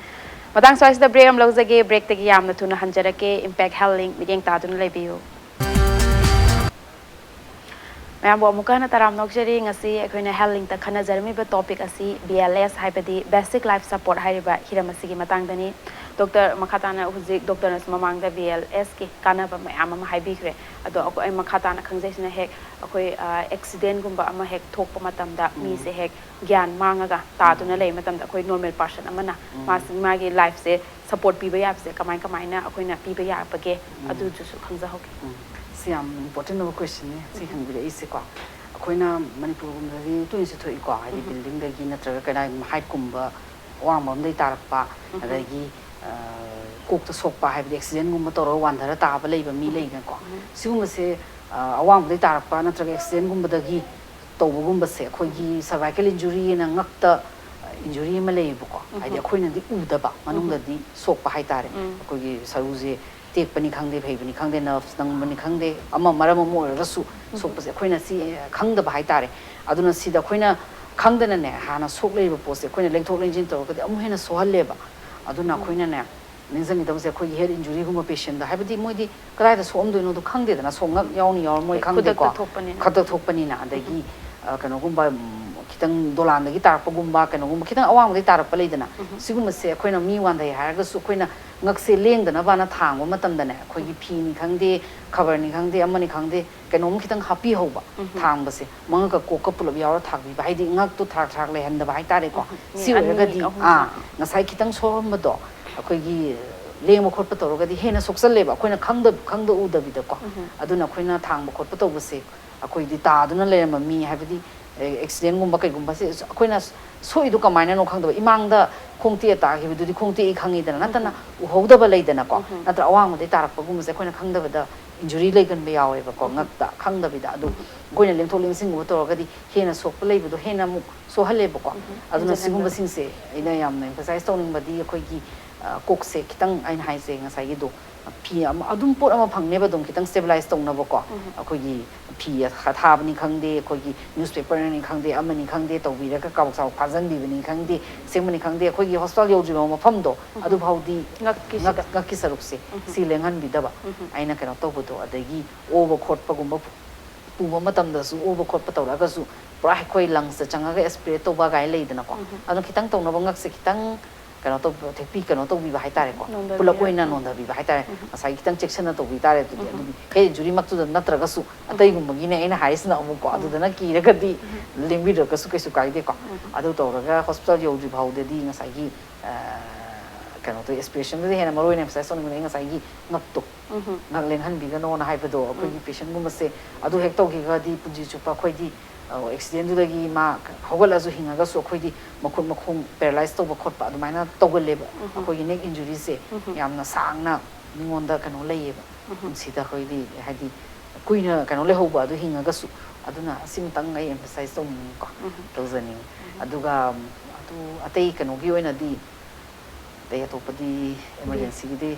ꯃꯇꯥꯡ ꯆꯥꯁꯤꯗ ꯕ꯭ꯔꯦꯛ ꯑꯃ ꯂꯧꯖꯒꯦ꯫ ꯕ꯭ꯔꯦꯛꯇꯒꯤ ꯌꯥꯝꯅ ꯊꯨꯅ ꯍꯟꯖꯔꯛꯀꯦ꯫ ꯏꯝꯄꯦꯛ ꯍꯦꯜꯊ ꯂꯤꯡ ꯃꯤꯠꯌꯦꯡ ꯇꯥꯗꯨꯅ ꯂꯩꯕꯤꯌꯨ꯫ ꯃꯌꯥꯝꯕꯨ ꯑꯃꯨꯛꯀ ꯍꯟꯅ ꯇꯔꯥꯝꯅ ꯑꯣꯛꯆꯔꯤ꯫ ꯉꯁꯤ ꯑꯩꯈꯣꯏꯅ ꯍꯦꯜꯊ ꯂꯤꯡꯇ ꯈꯟꯅꯖꯔꯝꯃꯤꯕ ꯇꯣꯄꯤꯛ ꯑꯁꯤ ꯕꯤ ꯑꯦꯜ ꯑꯦꯁ, ꯍꯥꯏꯕꯗꯤ ꯕꯦꯁꯤꯛ ꯂꯥꯏꯐ ꯁꯄꯣꯔꯠ ꯍꯥꯏꯔꯤꯕ ꯍꯤꯔꯝ ꯑꯁꯤꯒꯤ ꯃꯇꯥꯡꯗꯅꯤ꯫ ꯗꯣꯛꯇꯔ, ꯃꯈꯥ ꯇꯥꯅ ꯍꯧꯖꯤꯛ ꯗꯣꯛꯇꯔꯅꯁꯨ ꯃꯃꯥꯡꯗ ꯕꯤ ꯑꯦꯜ ꯑꯦꯁꯀꯤ ꯀꯥꯟꯅꯕ ꯃꯌꯥꯝ ꯑꯃ ꯍꯥꯏꯕꯤꯈ꯭ꯔꯦ꯫ ꯑꯗꯣ ꯑꯩꯈꯣꯏ, ꯑꯩ ꯃꯈꯥ ꯇꯥꯅ ꯈꯪꯖꯩꯁꯤꯅ ꯍꯦꯛ ꯑꯩꯈꯣꯏ, ꯑ, ꯑꯦꯛꯁꯤꯗꯦꯟꯒꯨꯝꯕ ꯑꯃ ꯍꯦꯛ ꯊꯣꯛꯄ ꯃꯇꯝꯗ ꯎꯝ꯫ ꯃꯤꯁꯦ ꯍꯦꯛ ꯒ꯭ꯌꯥꯟ ꯃꯥꯡꯉꯒ ꯇꯥꯗꯨꯅ ꯎꯝ꯫ ꯂꯩꯕ ꯃꯇꯝꯗ ꯑꯩꯈꯣꯏ ꯅꯣꯔꯃꯦꯜ ꯄꯥꯔꯁꯟ ꯑꯃꯅ ꯎꯝ꯫ ꯃꯥꯁꯤ, ꯃꯥꯒꯤ ꯂꯥꯏꯐꯁꯦ ꯁꯄꯣꯔꯠ ꯄꯤꯕ ꯌꯥꯕꯁꯦ ꯀꯃꯥꯏ ꯀꯃꯥꯏꯅ ꯑꯩꯈꯣꯏꯅ ꯄꯤꯕ ꯌꯥꯕꯒꯦ? ꯎꯝ꯫ ꯑꯗꯨꯗꯨꯁꯨ ꯈꯪꯖꯍꯧꯒꯦ꯫ ꯎꯝ꯫ ꯁꯤ ꯌꯥꯝ ꯏꯝꯄꯣꯔꯇꯦꯟ ꯑꯣꯏꯕ ꯀ꯭ꯋꯦꯁꯟꯅꯤ, ꯁꯤ ꯎꯝ꯫ ꯍꯪꯕꯤꯔꯛꯏꯁꯦꯀꯣ꯫ ꯑꯩꯈꯣꯏꯅ ꯃꯅꯤꯄꯨꯔꯒꯨꯝꯕꯗꯗꯤ ꯇꯣꯏꯅꯁꯨ ꯊꯣꯛꯏꯀꯣ, ꯍꯥꯏꯗꯤ ꯎꯝ꯫ ꯕꯤꯜꯗꯤꯡꯗꯒꯤ ꯅꯠꯇ꯭ꯔꯒ ꯀꯗꯥꯏ ꯍꯥꯏꯠꯀꯨꯝꯕ ꯑꯋꯥꯡꯕ ꯑꯃꯗꯒꯤ ꯇꯥꯔꯛꯄ, ꯎꯝ꯫ ꯑꯗꯒꯤ, ꯑ, ꯀꯣꯛꯇ ꯁꯣꯛꯄ, ꯍꯥꯏꯕꯗꯤ ꯑꯦꯛꯁꯤꯗꯦꯟꯒꯨꯝꯕ ꯇꯧꯔꯒ ꯋꯥꯟꯊꯔ ꯇꯥꯕ ꯂꯩꯕ ꯃꯤ ꯎꯝ꯫ ꯂꯩꯗꯅꯀꯣ꯫ ꯎꯝ꯫ ꯁꯤꯒꯨꯝꯕꯁꯦ, ꯑ, ꯑꯋꯥꯡꯕꯗꯒꯤ ꯇꯥꯔꯛꯄ ꯅꯠꯇ꯭ꯔꯒ ꯑꯦꯛꯁꯤꯗꯦꯟꯒꯨꯝꯕꯗꯒꯤ ꯇꯧꯕꯒꯨꯝꯕꯁꯦ ꯑꯩꯈꯣꯏꯒꯤ ꯎꯝ꯫ ꯁꯔꯚꯥꯏꯀꯦꯜ ꯏꯟꯖꯨꯔꯤꯅ ꯉꯛꯇ, ꯑ, ꯏꯟꯖꯨꯔꯤ ꯑꯃ ꯂꯩꯌꯦꯕꯀꯣ꯫ ꯎꯝ꯫ ꯍꯥꯏꯗꯤ ꯑꯩꯈꯣꯏꯅꯗꯤ ꯎꯗꯕ, ꯎꯝ꯫ ꯃꯅꯨꯡꯗꯗꯤ ꯁꯣꯛꯄ ꯍꯥꯏꯇꯥꯔꯦ꯫ ꯎꯝ꯫ ꯑꯩꯈꯣꯏꯒꯤ ꯁꯔꯨꯁꯦ ꯇꯦꯛꯄꯅꯤ ꯈꯪꯗꯦ, ꯐꯩꯕꯅꯤ ꯈꯪꯗꯦ, ꯅꯔꯚꯁ ꯅꯪꯕꯅꯤ ꯈꯪꯗꯦ, ꯑꯃ ꯃꯔꯝ ꯑꯃ ꯑꯣꯏꯔꯒꯁꯨ ꯎꯝ꯫ ꯁꯣꯛꯄꯁꯦ ꯑꯩꯈꯣꯏꯅ ꯁꯤ ꯈꯪꯗꯕ ꯍꯥꯏꯇꯥꯔꯦ꯫ ꯑꯗꯨꯅ ꯁꯤꯗ ꯑꯩꯈꯣꯏꯅ ꯈꯪꯗꯅꯅꯦ, ꯍꯥꯟꯅ ꯁꯣꯛ ꯂꯩꯕ ꯄꯣꯠꯁꯦ ꯑꯩꯈꯣꯏꯅ ꯂꯦꯡꯊꯣꯛ ꯂꯦꯡꯁꯤꯟ ꯇꯧꯔꯒꯗꯤ ꯑꯃꯨꯛ ꯍꯦꯟꯅ ꯁꯣꯛꯍꯜꯂꯦꯕ꯫ ꯑꯗꯨꯅ ꯎꯝ꯫ ꯑꯩꯈꯣꯏꯅꯅꯦ, ꯅꯤꯡꯁꯤꯡꯒꯗꯕꯁꯦ ꯑꯩꯈꯣꯏꯒꯤ ꯍꯦꯗ ꯏꯟꯖꯨꯔꯤꯒꯨꯝꯕ ꯄꯦꯁꯦꯟꯗ, ꯍꯥꯏꯕꯗꯤ ꯃꯣꯏꯗꯤ ꯀꯗꯥꯏꯗ ꯁꯣꯛꯑꯝꯗꯣꯏꯅꯣꯗꯣ ꯈꯪꯗꯦꯗꯅ, ꯁꯣꯛ ꯉꯛ ꯌꯥꯎꯅꯤ ꯌꯥꯎꯔꯝꯃꯣꯏ ꯈꯪꯗꯦꯀꯣ꯫ ꯈꯨꯗꯛꯇ ꯊꯣꯛꯄꯅꯤꯅ꯫ ꯈꯨꯗꯛꯇ ꯊꯣꯛꯄꯅꯤꯅ꯫ ꯑꯗꯒꯤ, ꯎꯝ꯫ ꯑ, ꯀꯩꯅꯣꯒꯨꯝꯕ, ꯎꯝ, ꯈꯤꯇꯪ ꯗꯣꯂꯥꯟꯗꯒꯤ ꯇꯥꯔꯛꯄꯒꯨꯝꯕ, ꯀꯩꯅꯣꯒꯨꯝꯕ ꯈꯤꯇꯪ ꯑꯋꯥꯡꯕꯗꯒꯤ ꯇꯥꯔꯛꯄ ꯂꯩꯗꯅ, ꯎꯝ꯫ ꯁꯤꯒꯨꯝꯕꯁꯦ ꯑꯩꯈꯣꯏꯅ ꯃꯤ ꯋꯥꯟꯊꯩ ꯍꯥꯏꯔꯒꯁꯨ ꯑꯩꯈꯣꯏꯅ ꯉꯛꯁꯦ ꯂꯦꯡꯗꯅꯕꯅ ꯊꯥꯡꯕ ꯃꯇꯝꯗꯅꯦ, ꯑꯩꯈꯣꯏꯒꯤ ꯎꯝ꯫ ꯐꯤꯅꯤ ꯈꯪꯗꯦ, ꯈꯕꯔꯅꯤ ꯈꯪꯗꯦ, ꯑꯃꯅꯤ ꯈꯪꯗꯦ, ꯀꯩꯅꯣꯝ ꯈꯤꯇꯪ ꯍꯥꯞꯄꯤꯍꯧꯕ, ꯎꯝ꯫ ꯊꯥꯡꯕꯁꯦ, ꯃꯉꯛꯀ ꯀꯣꯛꯀ ꯄꯨꯂꯞ ꯌꯥꯎꯔ ꯊꯥꯡꯕꯤꯕ, ꯍꯥꯏꯗꯤ ꯉꯛꯇꯣ ꯊꯔꯥꯛ ꯊꯔꯥꯛ ꯂꯩꯍꯟꯗꯕ ꯍꯥꯏꯇꯥꯔꯦꯀꯣ꯫ ꯎꯝ꯫ ꯃꯤ ꯁꯤ ꯑꯅꯤ, ꯑꯣꯏꯔꯒꯗꯤ, ꯑꯍꯨꯝ ꯑꯥ, ꯆꯪꯉꯦ꯫ ꯉꯁꯥꯏ ꯈꯤꯇꯪ ꯁꯣꯛꯑꯝꯕꯗꯣ ꯑꯩꯈꯣꯏꯒꯤ ꯂꯦꯡꯕ ꯈꯣꯠꯄ ꯇꯧꯔꯒꯗꯤ ꯍꯦꯟꯅ ꯁꯣꯛꯆꯜꯂꯦꯕ, ꯑꯩꯈꯣꯏꯅ ꯈꯪꯗ-, ꯈꯪꯗ ꯎꯗꯕꯤꯗꯀꯣ꯫ ꯎꯝ꯫ ꯑꯗꯨꯅ ꯑꯩꯈꯣꯏꯅ ꯊꯥꯡꯕ ꯈꯣꯠꯄ ꯇꯧꯕꯁꯦ, ꯑꯩꯈꯣꯏꯗꯤ ꯇꯥꯗꯨꯅ ꯂꯩꯔꯝꯕ ꯃꯤ, ꯍꯥꯏꯕꯗꯤ ꯑꯦꯛꯁꯤꯗꯦꯟꯒꯨꯝꯕ ꯀꯩꯒꯨꯝꯕꯁꯦ ꯑꯩꯈꯣꯏꯅ ꯁꯣꯛꯏꯗꯣ ꯀꯃꯥꯏꯅꯅꯣ ꯈꯪꯗꯕ, ꯏꯃꯥꯡꯗ ꯈꯣꯡ ꯇꯦꯛꯑ ꯇꯥꯈꯤꯕꯗꯨꯗꯤ ꯈꯣꯡ ꯇꯦꯛꯏ ꯈꯪꯉꯤꯗꯅ, ꯅꯠꯇꯅ ꯎꯍꯧꯗꯕ ꯂꯩꯗꯅꯀꯣ, ꯅꯠꯇ꯭ꯔ ꯑꯋꯥꯡꯕꯗꯒꯤ ꯇꯥꯔꯛꯄꯒꯨꯝꯕꯁꯦ ꯑꯩꯈꯣꯏꯅ ꯈꯪꯗꯕꯗ ꯏꯟꯖꯨꯔꯤ ꯂꯩꯒꯟꯕ ꯌꯥꯎꯋꯦꯕꯀꯣ, ꯉꯛꯇ ꯈꯪꯗꯕꯤꯗ꯫ ꯑꯗꯨ ꯑꯩꯈꯣꯏꯅ ꯂꯦꯡꯊꯣꯛ ꯂꯦꯡꯁꯤꯟꯒꯨꯝꯕ ꯇꯧꯔꯒꯗꯤ ꯍꯦꯟꯅ ꯁꯣꯛꯄ ꯂꯩꯕꯗꯣ ꯍꯦꯟꯅ ꯑꯃꯨꯛ ꯁꯣꯛꯍꯜꯂꯦꯕꯀꯣ꯫ ꯑꯗꯨꯅ ꯁꯤꯒꯨꯝꯕꯁꯤꯡꯁꯦ ꯑꯩꯅ ꯌꯥꯝꯅ ꯑꯦꯝꯐꯁꯥꯏꯁ ꯇꯧꯅꯤꯡꯕꯗꯤ ꯑꯩꯈꯣꯏꯒꯤ, ꯑ, ꯀꯣꯛꯁꯦ ꯈꯤꯇꯪ, ꯑꯩꯅ ꯍꯥꯏꯁꯦ ꯉꯁꯥꯏꯒꯤꯗꯣ, ꯐꯤ ꯑꯃ, ꯑꯗꯨꯝ ꯄꯣꯠ ꯑꯃ ꯐꯪꯅꯦꯕ ꯑꯗꯨꯝ ꯈꯤꯇꯪ ꯁ꯭ꯇꯦꯕꯤꯂꯥꯏꯁ ꯇꯧꯅꯕꯀꯣ꯫ ꯑꯩꯈꯣꯏꯒꯤ ꯐꯤ ꯑꯊꯥꯕꯅꯤ ꯈꯪꯗꯦ, ꯑꯩꯈꯣꯏꯒꯤ ꯅ꯭ꯌꯨꯁꯄꯦꯄꯔꯅꯤ ꯈꯪꯗꯦ, ꯑꯃꯅꯤ ꯈꯪꯗꯦ, ꯇꯧꯕꯤꯔꯒ ꯀꯥꯕꯛ ꯆꯥꯕꯛ ꯐꯥꯖꯟꯕꯤꯕꯅꯤ ꯈꯪꯗꯦ, ꯁꯦꯝꯕꯅꯤ ꯈꯪꯗꯦ, ꯑꯩꯈꯣꯏꯒꯤ ꯍꯣꯁꯄꯤꯇꯥꯜ ꯌꯧꯗ꯭ꯔꯤꯕ ꯃꯐꯝꯗꯣ ꯑꯗꯨꯐꯥꯎꯗꯤ ꯉꯛꯀꯤꯁꯤꯗ꯫ ꯉꯛ-, ꯉꯛꯀꯤ ꯁꯔꯨꯛꯁꯦ ꯁꯤ ꯂꯦꯡꯍꯟꯕꯤꯗꯕ꯫ ꯑꯩꯅ ꯀꯩꯅꯣ ꯇꯧꯕꯗꯣ, ꯑꯗꯒꯤ ꯑꯣꯕ ꯈꯣꯠꯄꯒꯨꯝꯕ ꯄꯨꯕ ꯃꯇꯝꯗꯁꯨ, ꯑꯣꯕ ꯈꯣꯠꯄ ꯇꯧꯔꯛꯑꯒꯁꯨ ꯄꯨꯔꯥ ꯑꯩꯈꯣꯏ ꯂꯪꯁꯇ ꯆꯪꯉꯒ ꯑꯦꯁꯄꯤꯔꯦꯠ ꯇꯧꯕ ꯀꯥꯏꯅ ꯂꯩꯗꯅꯀꯣ꯫ ꯑꯗꯣ ꯈꯤꯇꯪ ꯇꯧꯅꯕ ꯉꯛꯁꯦ ꯈꯤꯇꯪ ꯀꯩꯅꯣ ꯇꯧꯕ, ꯊꯦꯛꯄꯤ, ꯀꯩꯅꯣ ꯇꯧꯕꯤꯕ ꯍꯥꯏꯇꯥꯔꯦꯀꯣ꯫ ꯅꯣꯟꯊꯕꯤꯔ-, ꯄꯨꯂꯞ ꯑꯣꯏꯅ ꯎꯝ꯫ ꯅꯣꯟꯊꯕꯤꯕ ꯍꯥꯏꯇꯥꯔꯦ꯫ ꯎꯝ꯫ ꯉꯁꯥꯏꯒꯤ ꯈꯤꯇꯪ ꯆꯦꯛꯁꯤꯟꯅ ꯇꯧꯕꯤ ꯇꯥꯔꯦ ꯑꯗꯨꯗꯤ꯫ ꯎꯝ꯫ ꯑꯗꯨꯒꯤ ꯍꯦꯗ ꯏꯟꯖꯨꯔꯤꯃꯛꯇꯨꯗ ꯅꯠꯇ꯭ꯔꯒꯁꯨ ꯑꯇꯩꯒꯨꯝꯕꯒꯤꯅꯦ ꯑꯩꯅ ꯍꯥꯏꯔꯤꯁꯤꯅ ꯑꯃꯨꯛꯀꯣ꯫ ꯎꯝ꯫ ꯑꯗꯨꯗꯅ ꯀꯤꯔꯒꯗꯤ ꯂꯦꯡꯕꯤꯗ꯭ꯔꯒꯁꯨ ꯀꯩꯁꯨ ꯀꯥꯏꯗꯦꯀꯣ꯫ ꯎꯝ꯫ ꯑꯗꯨ ꯇꯧꯔꯒ ꯍꯣꯁꯄꯤꯇꯥꯜ ꯌꯧꯗ꯭ꯔꯤ ꯐꯥꯎꯗꯗꯤ ꯉꯁꯥꯏꯒꯤ, ꯑ, ꯀꯩꯅꯣ ꯇꯧꯋꯤ, ꯑꯦꯁꯄꯤꯔꯦꯁꯟꯗꯨꯗ ꯍꯦꯟꯅ ꯃꯔꯨ ꯑꯣꯏꯅ ꯑꯦꯝꯐꯁꯥꯏꯁ ꯇꯧꯅꯤꯡꯕꯗ ꯑꯩ ꯉꯁꯥꯏꯒꯤ ꯉꯛꯇꯣ, ꯎꯝ꯫ ꯉꯛ ꯂꯦꯡꯍꯟꯕꯤꯒꯅꯣꯅ ꯍꯥꯏꯕꯗꯣ, ꯑꯩꯈꯣꯏꯒꯤ ꯎꯝ꯫ ꯄꯦꯁꯦꯟꯒꯨꯝꯕꯁꯦ ꯑꯗꯨ ꯍꯦꯛ ꯇꯧꯈꯤꯒꯗꯤ ꯄꯨꯟꯁꯤ ꯆꯨꯞꯄ ꯑꯩꯈꯣꯏꯗꯤ, ꯑ, ꯑꯦꯛꯁꯤꯗꯦꯟꯗꯨꯗꯒꯤ ꯃꯥ ꯍꯧꯒꯠꯂꯁꯨ ꯍꯤꯡꯉꯒꯁꯨ ꯑꯩꯈꯣꯏꯗꯤ ꯃꯈꯨꯠ ꯃꯈꯣꯡ ꯄꯦꯔꯥꯂꯥꯏꯁ ꯇꯧꯕ ꯈꯣꯠꯄ ꯑꯗꯨꯃꯥꯏꯅ ꯇꯧꯒꯜꯂꯦꯕ꯫ ꯎꯝ꯫ ꯑꯩꯈꯣꯏꯒꯤ ꯅꯦꯛ ꯏꯟꯖꯨꯔꯤꯁꯦ ꯎꯝ꯫ ꯌꯥꯝꯅ ꯁꯥꯡꯅ ꯃꯤꯉꯣꯟꯗ ꯀꯩꯅꯣ ꯂꯩꯌꯦꯕ꯫ ꯎꯝ꯫ ꯄꯨꯟꯁꯤꯗ ꯑꯩꯈꯣꯏꯗꯤ ꯍꯥꯏꯗꯤ ꯀꯨꯏꯅ ꯀꯩꯅꯣ ꯂꯩꯍꯧꯕ ꯑꯗꯨ ꯍꯤꯡꯉꯒꯁꯨ꯫ ꯑꯗꯨꯅ ꯑꯁꯤꯃꯇꯪ ꯑꯩ ꯑꯦꯝꯐꯁꯥꯏꯁ ꯇꯧꯅꯤꯡꯉꯤꯀꯣ, ꯎꯝ꯫ ꯇꯧꯖꯅꯤꯡꯉꯤ꯫ ꯎꯝ꯫ ꯑꯗꯨꯒ, ꯎꯝ, ꯑꯗꯨ ꯑꯇꯩ ꯀꯩꯅꯣꯒꯤ ꯑꯣꯏꯅꯗꯤ ꯑꯇꯩ ꯑꯇꯣꯞꯄꯗꯤ ꯗꯤ-, ꯑꯦꯃꯔꯖꯦꯟꯁꯤꯒꯤꯗꯤ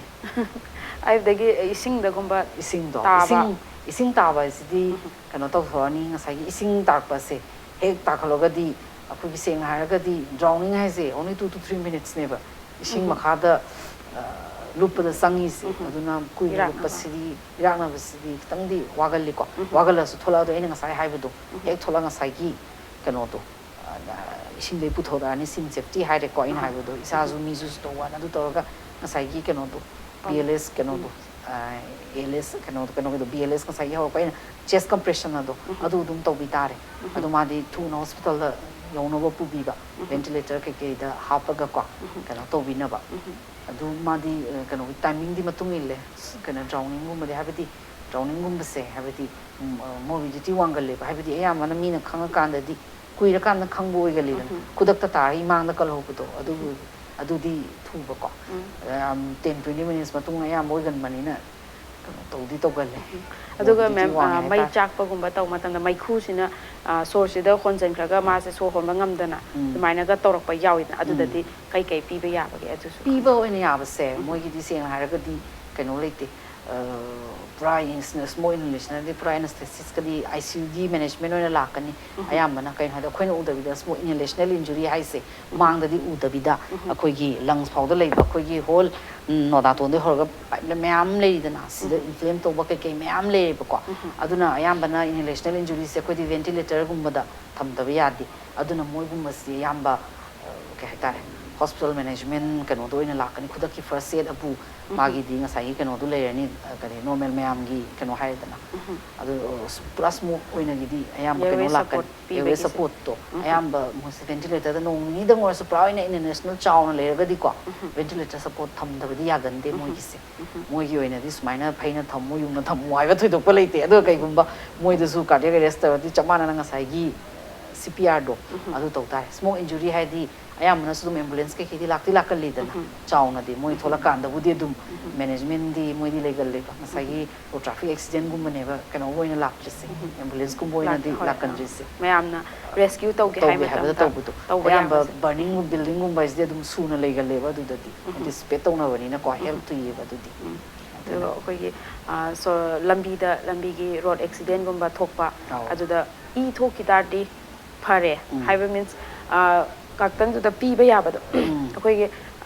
ꯍꯥꯏꯕꯗꯒꯤ ꯏꯁꯤꯡꯗꯒꯨꯝꯕ ꯏꯁꯤꯡꯗꯣ, ꯇꯥꯕ꯫ ꯏꯁꯤꯡ, ꯏꯁꯤꯡ ꯇꯥꯕ ꯍꯥꯏꯁꯤꯗꯤ ꯎꯝ꯫ ꯀꯩꯅꯣ ꯇꯧꯊꯣꯛꯑꯅꯤ, ꯉꯁꯥꯏꯒꯤ ꯏꯁꯤꯡ ꯇꯥꯔꯛꯄꯁꯦ ꯍꯦꯛ ꯇꯥꯈꯠꯂꯒꯗꯤ ꯑꯩꯈꯣꯏꯒꯤ ꯁꯦꯡꯅ ꯍꯥꯏꯔꯒꯗꯤ drowning ꯍꯥꯏꯁꯦ only two to three minutesꯅꯦꯕ ꯏꯁꯤꯡ ꯎꯝ꯫ ꯃꯈꯥꯗ, ꯑ, ꯂꯨꯞꯄꯗ ꯆꯪꯉꯤꯁꯦ꯫ ꯎꯝ꯫ ꯑꯗꯨꯅ ꯀꯨꯏꯅ ꯏꯔꯥꯛꯅꯕ꯫ ꯂꯨꯞꯄꯁꯤꯗꯤ, ꯏꯔꯥꯛꯅꯕꯁꯤꯗꯤ ꯈꯤꯇꯪꯗꯤ ꯋꯥꯒꯜꯂꯤꯀꯣ꯫ ꯎꯝ꯫ ꯋꯥꯒꯜꯂꯁꯨ ꯊꯣꯛꯂꯛꯑꯗꯣ ꯑꯩꯅ ꯉꯁꯥꯏ ꯍꯥꯏꯕꯗꯣ ꯎꯝ꯫ ꯍꯦꯛ ꯊꯣꯛꯂꯛ ꯉꯁꯥꯏꯒꯤ ꯀꯩꯅꯣꯗꯣ, ꯑ, ꯏꯁꯤꯡꯗꯩ ꯄꯨꯊꯣꯔꯛꯑꯅꯤ, ꯁꯤꯝ ꯁꯦꯞꯇꯤ ꯍꯥꯏꯔꯦꯀꯣ ꯑꯩꯅ ꯎꯝ꯫ ꯍꯥꯏꯕꯗꯣ, ꯏꯁꯥꯁꯨ ꯎꯝ꯫ ꯃꯤꯁꯨ ꯇꯧꯕ ꯑꯗꯨ ꯇꯧꯔꯒ ꯉꯁꯥꯏꯒꯤ ꯀꯩꯅꯣꯗꯣ, ꯄꯤ ꯑꯦꯜ ꯑꯦꯁ ꯀꯩꯅꯣꯗꯣ, ꯎꯝ꯫ ꯑ, ꯑꯦ ꯑꯦꯜ ꯑꯦꯁ ꯀꯩꯅꯣ, ꯀꯩꯅꯣꯒꯤꯗꯣ, ꯕꯤ ꯑꯦꯜ ꯑꯦꯁ ꯉꯁꯥꯏꯒꯤ ꯍꯧꯔꯛꯄ ꯑꯩꯅ ꯆꯦꯁ ꯀꯝꯄ꯭ꯔꯦꯁꯟ ꯑꯗꯣ, ꯎꯝ꯫ ꯑꯗꯨ ꯑꯗꯨꯝ ꯇꯧꯕꯤ ꯇꯥꯔꯦ꯫ ꯎꯝ꯫ ꯑꯗꯣ ꯃꯥꯗꯤ ꯊꯨꯅ ꯍꯣꯁꯄꯤꯇꯥꯜꯗ ꯌꯧꯅꯕ ꯄꯨꯕꯤꯕ, ꯎꯝ꯫ ꯚꯦꯟꯇꯤꯂꯦꯇꯔ ꯀꯩꯀꯩꯗ ꯍꯥꯞꯄꯒꯀꯣ, ꯎꯝ꯫ ꯀꯩꯅꯣ ꯇꯧꯕꯤꯅꯕ꯫ ꯎꯝ꯫ ꯑꯗꯨ ꯃꯥꯗꯤ, ꯑ, ꯀꯩꯅꯣꯒꯤ ꯇꯥꯏꯃꯤꯡꯗꯤ ꯃꯇꯨꯡ ꯏꯜꯂꯦ, ꯀꯩꯅꯣ, drowning ꯒꯨꯝꯕꯗꯤ, ꯍꯥꯏꯕꯗꯤ ꯗ꯭ꯔꯥꯎꯅꯤꯡꯒꯨꯝꯕꯁꯦ, ꯍꯥꯏꯕꯗꯤ ꯃꯣꯔꯕꯤꯗꯤꯇꯤ ꯋꯥꯡꯒꯜꯂꯦꯕ, ꯍꯥꯏꯕꯗꯤ ꯑꯌꯥꯝꯕꯅ ꯃꯤꯅ ꯈꯪꯉꯀꯥꯟꯗꯗꯤ ꯀꯨꯏꯔꯀꯥꯟꯗ ꯈꯪꯕ ꯑꯣꯏꯒꯜꯂꯤꯗꯅ, ꯈꯨꯗꯛꯇ ꯇꯥꯔꯒ ꯏꯃꯥꯡꯗ ꯀꯜꯍꯧꯕꯗꯣ, ꯑꯗꯨ ꯑꯗꯨꯗꯤ ꯊꯨꯕꯀꯣ꯫ ꯇꯦꯟ ꯇ꯭ꯋꯦꯟꯇꯤ ꯃꯤꯅꯤꯠꯁ ꯃꯇꯨꯡ ꯑꯌꯥꯝꯕ ꯑꯣꯏꯒꯟꯕꯅꯤꯅ ꯀꯩꯅꯣ ꯇꯧꯗꯤ ꯇꯧꯒꯜꯂꯦ꯫ ꯑꯗꯨꯒ ꯃꯦꯝ, ꯃꯩ ꯆꯥꯛꯄꯒꯨꯝꯕ ꯇꯧꯕ ꯃꯇꯝꯗ ꯃꯩꯈꯨꯁꯤꯅ ꯁꯣꯔꯁꯤꯗ ꯍꯣꯟꯖꯟꯈ꯭ꯔꯒ ꯃꯥꯁꯦ ꯁꯣꯔ ꯍꯣꯟꯕ ꯉꯝꯗꯅ ꯑꯗꯨꯃꯥꯏꯅꯒ ꯇꯧꯔꯛꯄ ꯌꯥꯎꯏꯗꯅ, ꯑꯗꯨꯗꯗꯤ ꯀꯩ ꯀꯩ ꯄꯤꯕ ꯌꯥꯕꯒꯦ? ꯑꯗꯨꯁꯨ ꯄꯤꯕ ꯑꯣꯏꯅ ꯌꯥꯕꯁꯦ, ꯃꯣꯏꯒꯤꯗꯤ ꯁꯦꯡꯅ ꯍꯥꯏꯔꯒꯗꯤ ꯀꯩꯅꯣ ꯂꯩꯇꯦ꯫ ꯄꯨꯔꯥ ꯁ꯭ꯃꯣꯛ ꯏꯟꯍꯦꯂꯦꯁꯟꯗꯤ ꯄꯨꯔꯥ ꯑꯦꯅꯁꯊꯦꯁꯤꯁꯀꯗꯤ ꯑꯥꯏ ꯁꯤ ꯌꯨꯒꯤ ꯃꯦꯅꯦꯖꯃꯦꯟ ꯑꯣꯏꯅ ꯂꯥꯛꯀꯅꯤ꯫ ꯑꯌꯥꯝꯕꯅ ꯀꯩꯅꯣ ꯍꯥꯏꯗ ꯑꯩꯈꯣꯏꯅ ꯎꯗꯕꯤꯗ ꯁ꯭ꯃꯣꯛ ꯏꯟꯍꯦꯂꯦꯁꯅꯦꯜ ꯏꯟꯖꯨꯔꯤ ꯍꯥꯏꯁꯦ ꯃꯥꯡꯗꯗꯤ ꯎꯗꯕꯤꯗ ꯑꯩꯈꯣꯏꯒꯤ ꯂꯪꯁ ꯐꯥꯎꯗ ꯂꯩꯕ ꯑꯩꯈꯣꯏꯒꯤ ꯍꯣꯜ ꯅꯣꯗꯥꯇꯣꯟꯗꯩ ꯍꯧꯔꯒ ꯄꯥꯏꯞꯅ ꯃꯌꯥꯝ ꯂꯩꯔꯤꯗꯅ, ꯁꯤꯗ ꯏꯟꯐ꯭ꯂꯦꯝ ꯇꯧꯕ ꯀꯩꯀꯩ ꯃꯌꯥꯝ ꯂꯩꯔꯦꯕꯀꯣ꯫ ꯑꯗꯨꯅ ꯑꯌꯥꯝꯕꯅ ꯏꯟꯍꯦꯂꯦꯁꯅꯦꯜ ꯏꯟꯖꯨꯔꯤꯁꯦ ꯑꯩꯈꯣꯏꯗꯤ ꯚꯦꯟꯇꯤꯂꯦꯇꯔꯒꯨꯝꯕꯗ ꯊꯝꯗꯕ ꯌꯥꯗꯦ꯫ ꯑꯗꯨꯅ ꯃꯣꯏꯒꯨꯝꯕꯁꯤ ꯑꯌꯥꯝꯕ ꯀꯩ ꯍꯥꯏꯇꯥꯔꯦ, ꯍꯣꯁꯄꯤꯇꯥꯜ ꯃꯦꯅꯦꯖꯃꯦꯟ ꯀꯩꯅꯣꯗ ꯑꯣꯏꯅ ꯂꯥꯛꯀꯅꯤ꯫ ꯈꯨꯗꯛꯀꯤ ꯐꯥꯔꯁ ꯑꯦꯗ ꯑꯕꯨ ꯃꯥꯒꯤꯗꯤ ꯉꯁꯥꯏꯒꯤ ꯀꯩꯅꯣꯗꯨ ꯂꯩꯔꯅꯤ, ꯀꯔꯤ, ꯅꯣꯔꯃꯦꯜ ꯃꯌꯥꯝꯒꯤ ꯀꯩꯅꯣ ꯍꯥꯏꯔꯦꯗꯅ꯫ ꯑꯗꯨ ꯄꯨꯔꯥ ꯁ꯭ꯃꯣꯛ ꯑꯣꯏꯅꯒꯤꯗꯤ ꯑꯌꯥꯝꯕ ꯀꯩꯅꯣ ꯂꯥꯛꯀꯅꯤ, ꯑꯦꯌꯔꯋꯦ ꯁꯄꯣꯔꯠꯇꯣ꯫ ꯑꯌꯥꯝꯕ ꯃꯣꯏꯁꯦ ꯚꯦꯟꯇꯤꯂꯦꯇꯔꯗ ꯅꯣꯡ ꯅꯤꯅꯤꯗꯪ ꯑꯣꯏꯔꯁꯨ ꯄꯨꯔꯥ ꯑꯣꯏꯅ ꯏꯟꯍꯦꯂꯦꯁꯅꯦꯜ ꯆꯥꯎꯅ ꯂꯩꯔꯒꯗꯤꯀꯣ, ꯚꯦꯟꯇꯤꯂꯦꯇꯔ ꯁꯄꯣꯔꯠ ꯊꯝꯗꯕꯗꯤ ꯌꯥꯒꯟꯗꯦ ꯃꯣꯏꯒꯤꯁꯦ꯫ ꯃꯣꯏꯒꯤ ꯑꯣꯏꯅꯗꯤ ꯁꯨꯃꯥꯏꯅ ꯐꯩꯅ ꯊꯝꯃꯨ, ꯌꯨꯡꯅ ꯊꯝꯃꯨ ꯍꯥꯏꯕ ꯊꯣꯏꯗꯣꯛꯄ ꯂꯩꯇꯦ꯫ ꯑꯗꯨꯒ ꯀꯩꯒꯨꯝꯕ ꯃꯣꯏꯗꯁꯨ ꯀꯥꯔꯗꯤꯌꯥꯛ ꯑꯦꯔꯦꯁ ꯇꯧꯔꯗꯤ ꯆꯞ ꯃꯥꯟꯅꯅ ꯉꯁꯥꯏꯒꯤ ꯁꯤ ꯄꯤ ꯑꯥꯔꯗꯣ ꯑꯗꯨ ꯇꯧ ꯇꯥꯔꯦ꯫ ꯁ꯭ꯃꯣꯛ ꯏꯟꯖꯨꯔꯤ ꯍꯥꯏꯗꯤ ꯑꯌꯥꯝꯕꯅꯁꯨ ꯑꯗꯨꯝ ꯑꯦꯝꯕꯨꯂꯦꯟꯁ ꯀꯩꯀꯩꯗꯤ ꯂꯥꯛꯇꯤ ꯂꯥꯛꯀꯜꯂꯤꯗꯅ, ꯆꯥꯎꯅꯗꯤ ꯃꯣꯏ ꯊꯣꯛꯂꯛꯀꯥꯟꯗꯕꯨꯗꯤ ꯑꯗꯨꯝ ꯃꯦꯅꯦꯖꯃꯦꯟꯗꯤ ꯃꯣꯏꯗꯤ ꯂꯩꯒꯜꯂꯦꯕ꯫ ꯉꯁꯥꯏꯒꯤ ꯔꯣꯗ ꯇ꯭ꯔꯥꯐꯤꯛ ꯑꯦꯛꯁꯤꯗꯦꯟꯒꯨꯝꯕꯅꯦꯕ ꯀꯩꯅꯣꯒ ꯑꯣꯏꯅ ꯂꯥꯛꯇ꯭ꯔꯤꯁꯦ, ꯑꯦꯝꯕꯨꯂꯦꯟꯁꯀꯨꯝꯕ ꯑꯣꯏꯅꯗꯤ ꯂꯥꯛꯀꯟꯗ꯭ꯔꯤꯁꯦ꯫ ꯃꯌꯥꯝꯅ ꯔꯦꯁꯀ꯭ꯌꯨ ꯇꯧꯒꯦ ꯍꯥꯏꯕ ꯇꯧꯕꯗꯣ꯫ ꯑꯌꯥꯝꯕ ꯕꯔꯅꯤꯡ ꯕꯤꯜꯗꯤꯡꯒꯨꯝꯕ ꯍꯥꯏꯁꯤꯗꯤ ꯑꯗꯨꯝ ꯁꯨꯅ ꯂꯩꯒꯜꯂꯦꯕ ꯑꯗꯨꯗꯗꯤ, ꯑꯦꯟꯇꯤꯁꯤꯄꯦꯠ ꯇꯧꯅꯕꯅꯤꯅꯀꯣ, ꯍꯦꯜꯞ ꯇꯨꯏꯌꯦꯕ ꯑꯗꯨꯗꯤ꯫ ꯑꯗꯨꯒ ꯑꯩꯈꯣꯏꯒꯤ ꯂꯝꯕꯤꯗ, ꯂꯝꯕꯤꯒꯤ ꯔꯣꯗ ꯑꯦꯛꯁꯤꯗꯦꯟꯒꯨꯝꯕ ꯊꯣꯛꯄ, ꯑꯗꯨꯗ ꯏ ꯊꯣꯛꯈꯤ ꯇꯥꯔꯗꯤ ꯐꯔꯦ ꯍꯥꯏꯕ ꯃꯤꯟꯁ ꯉꯥꯛꯇꯪꯗꯨꯗ ꯄꯤꯕ ꯌꯥꯕꯗꯣ, ꯑꯩꯈꯣꯏꯒꯤ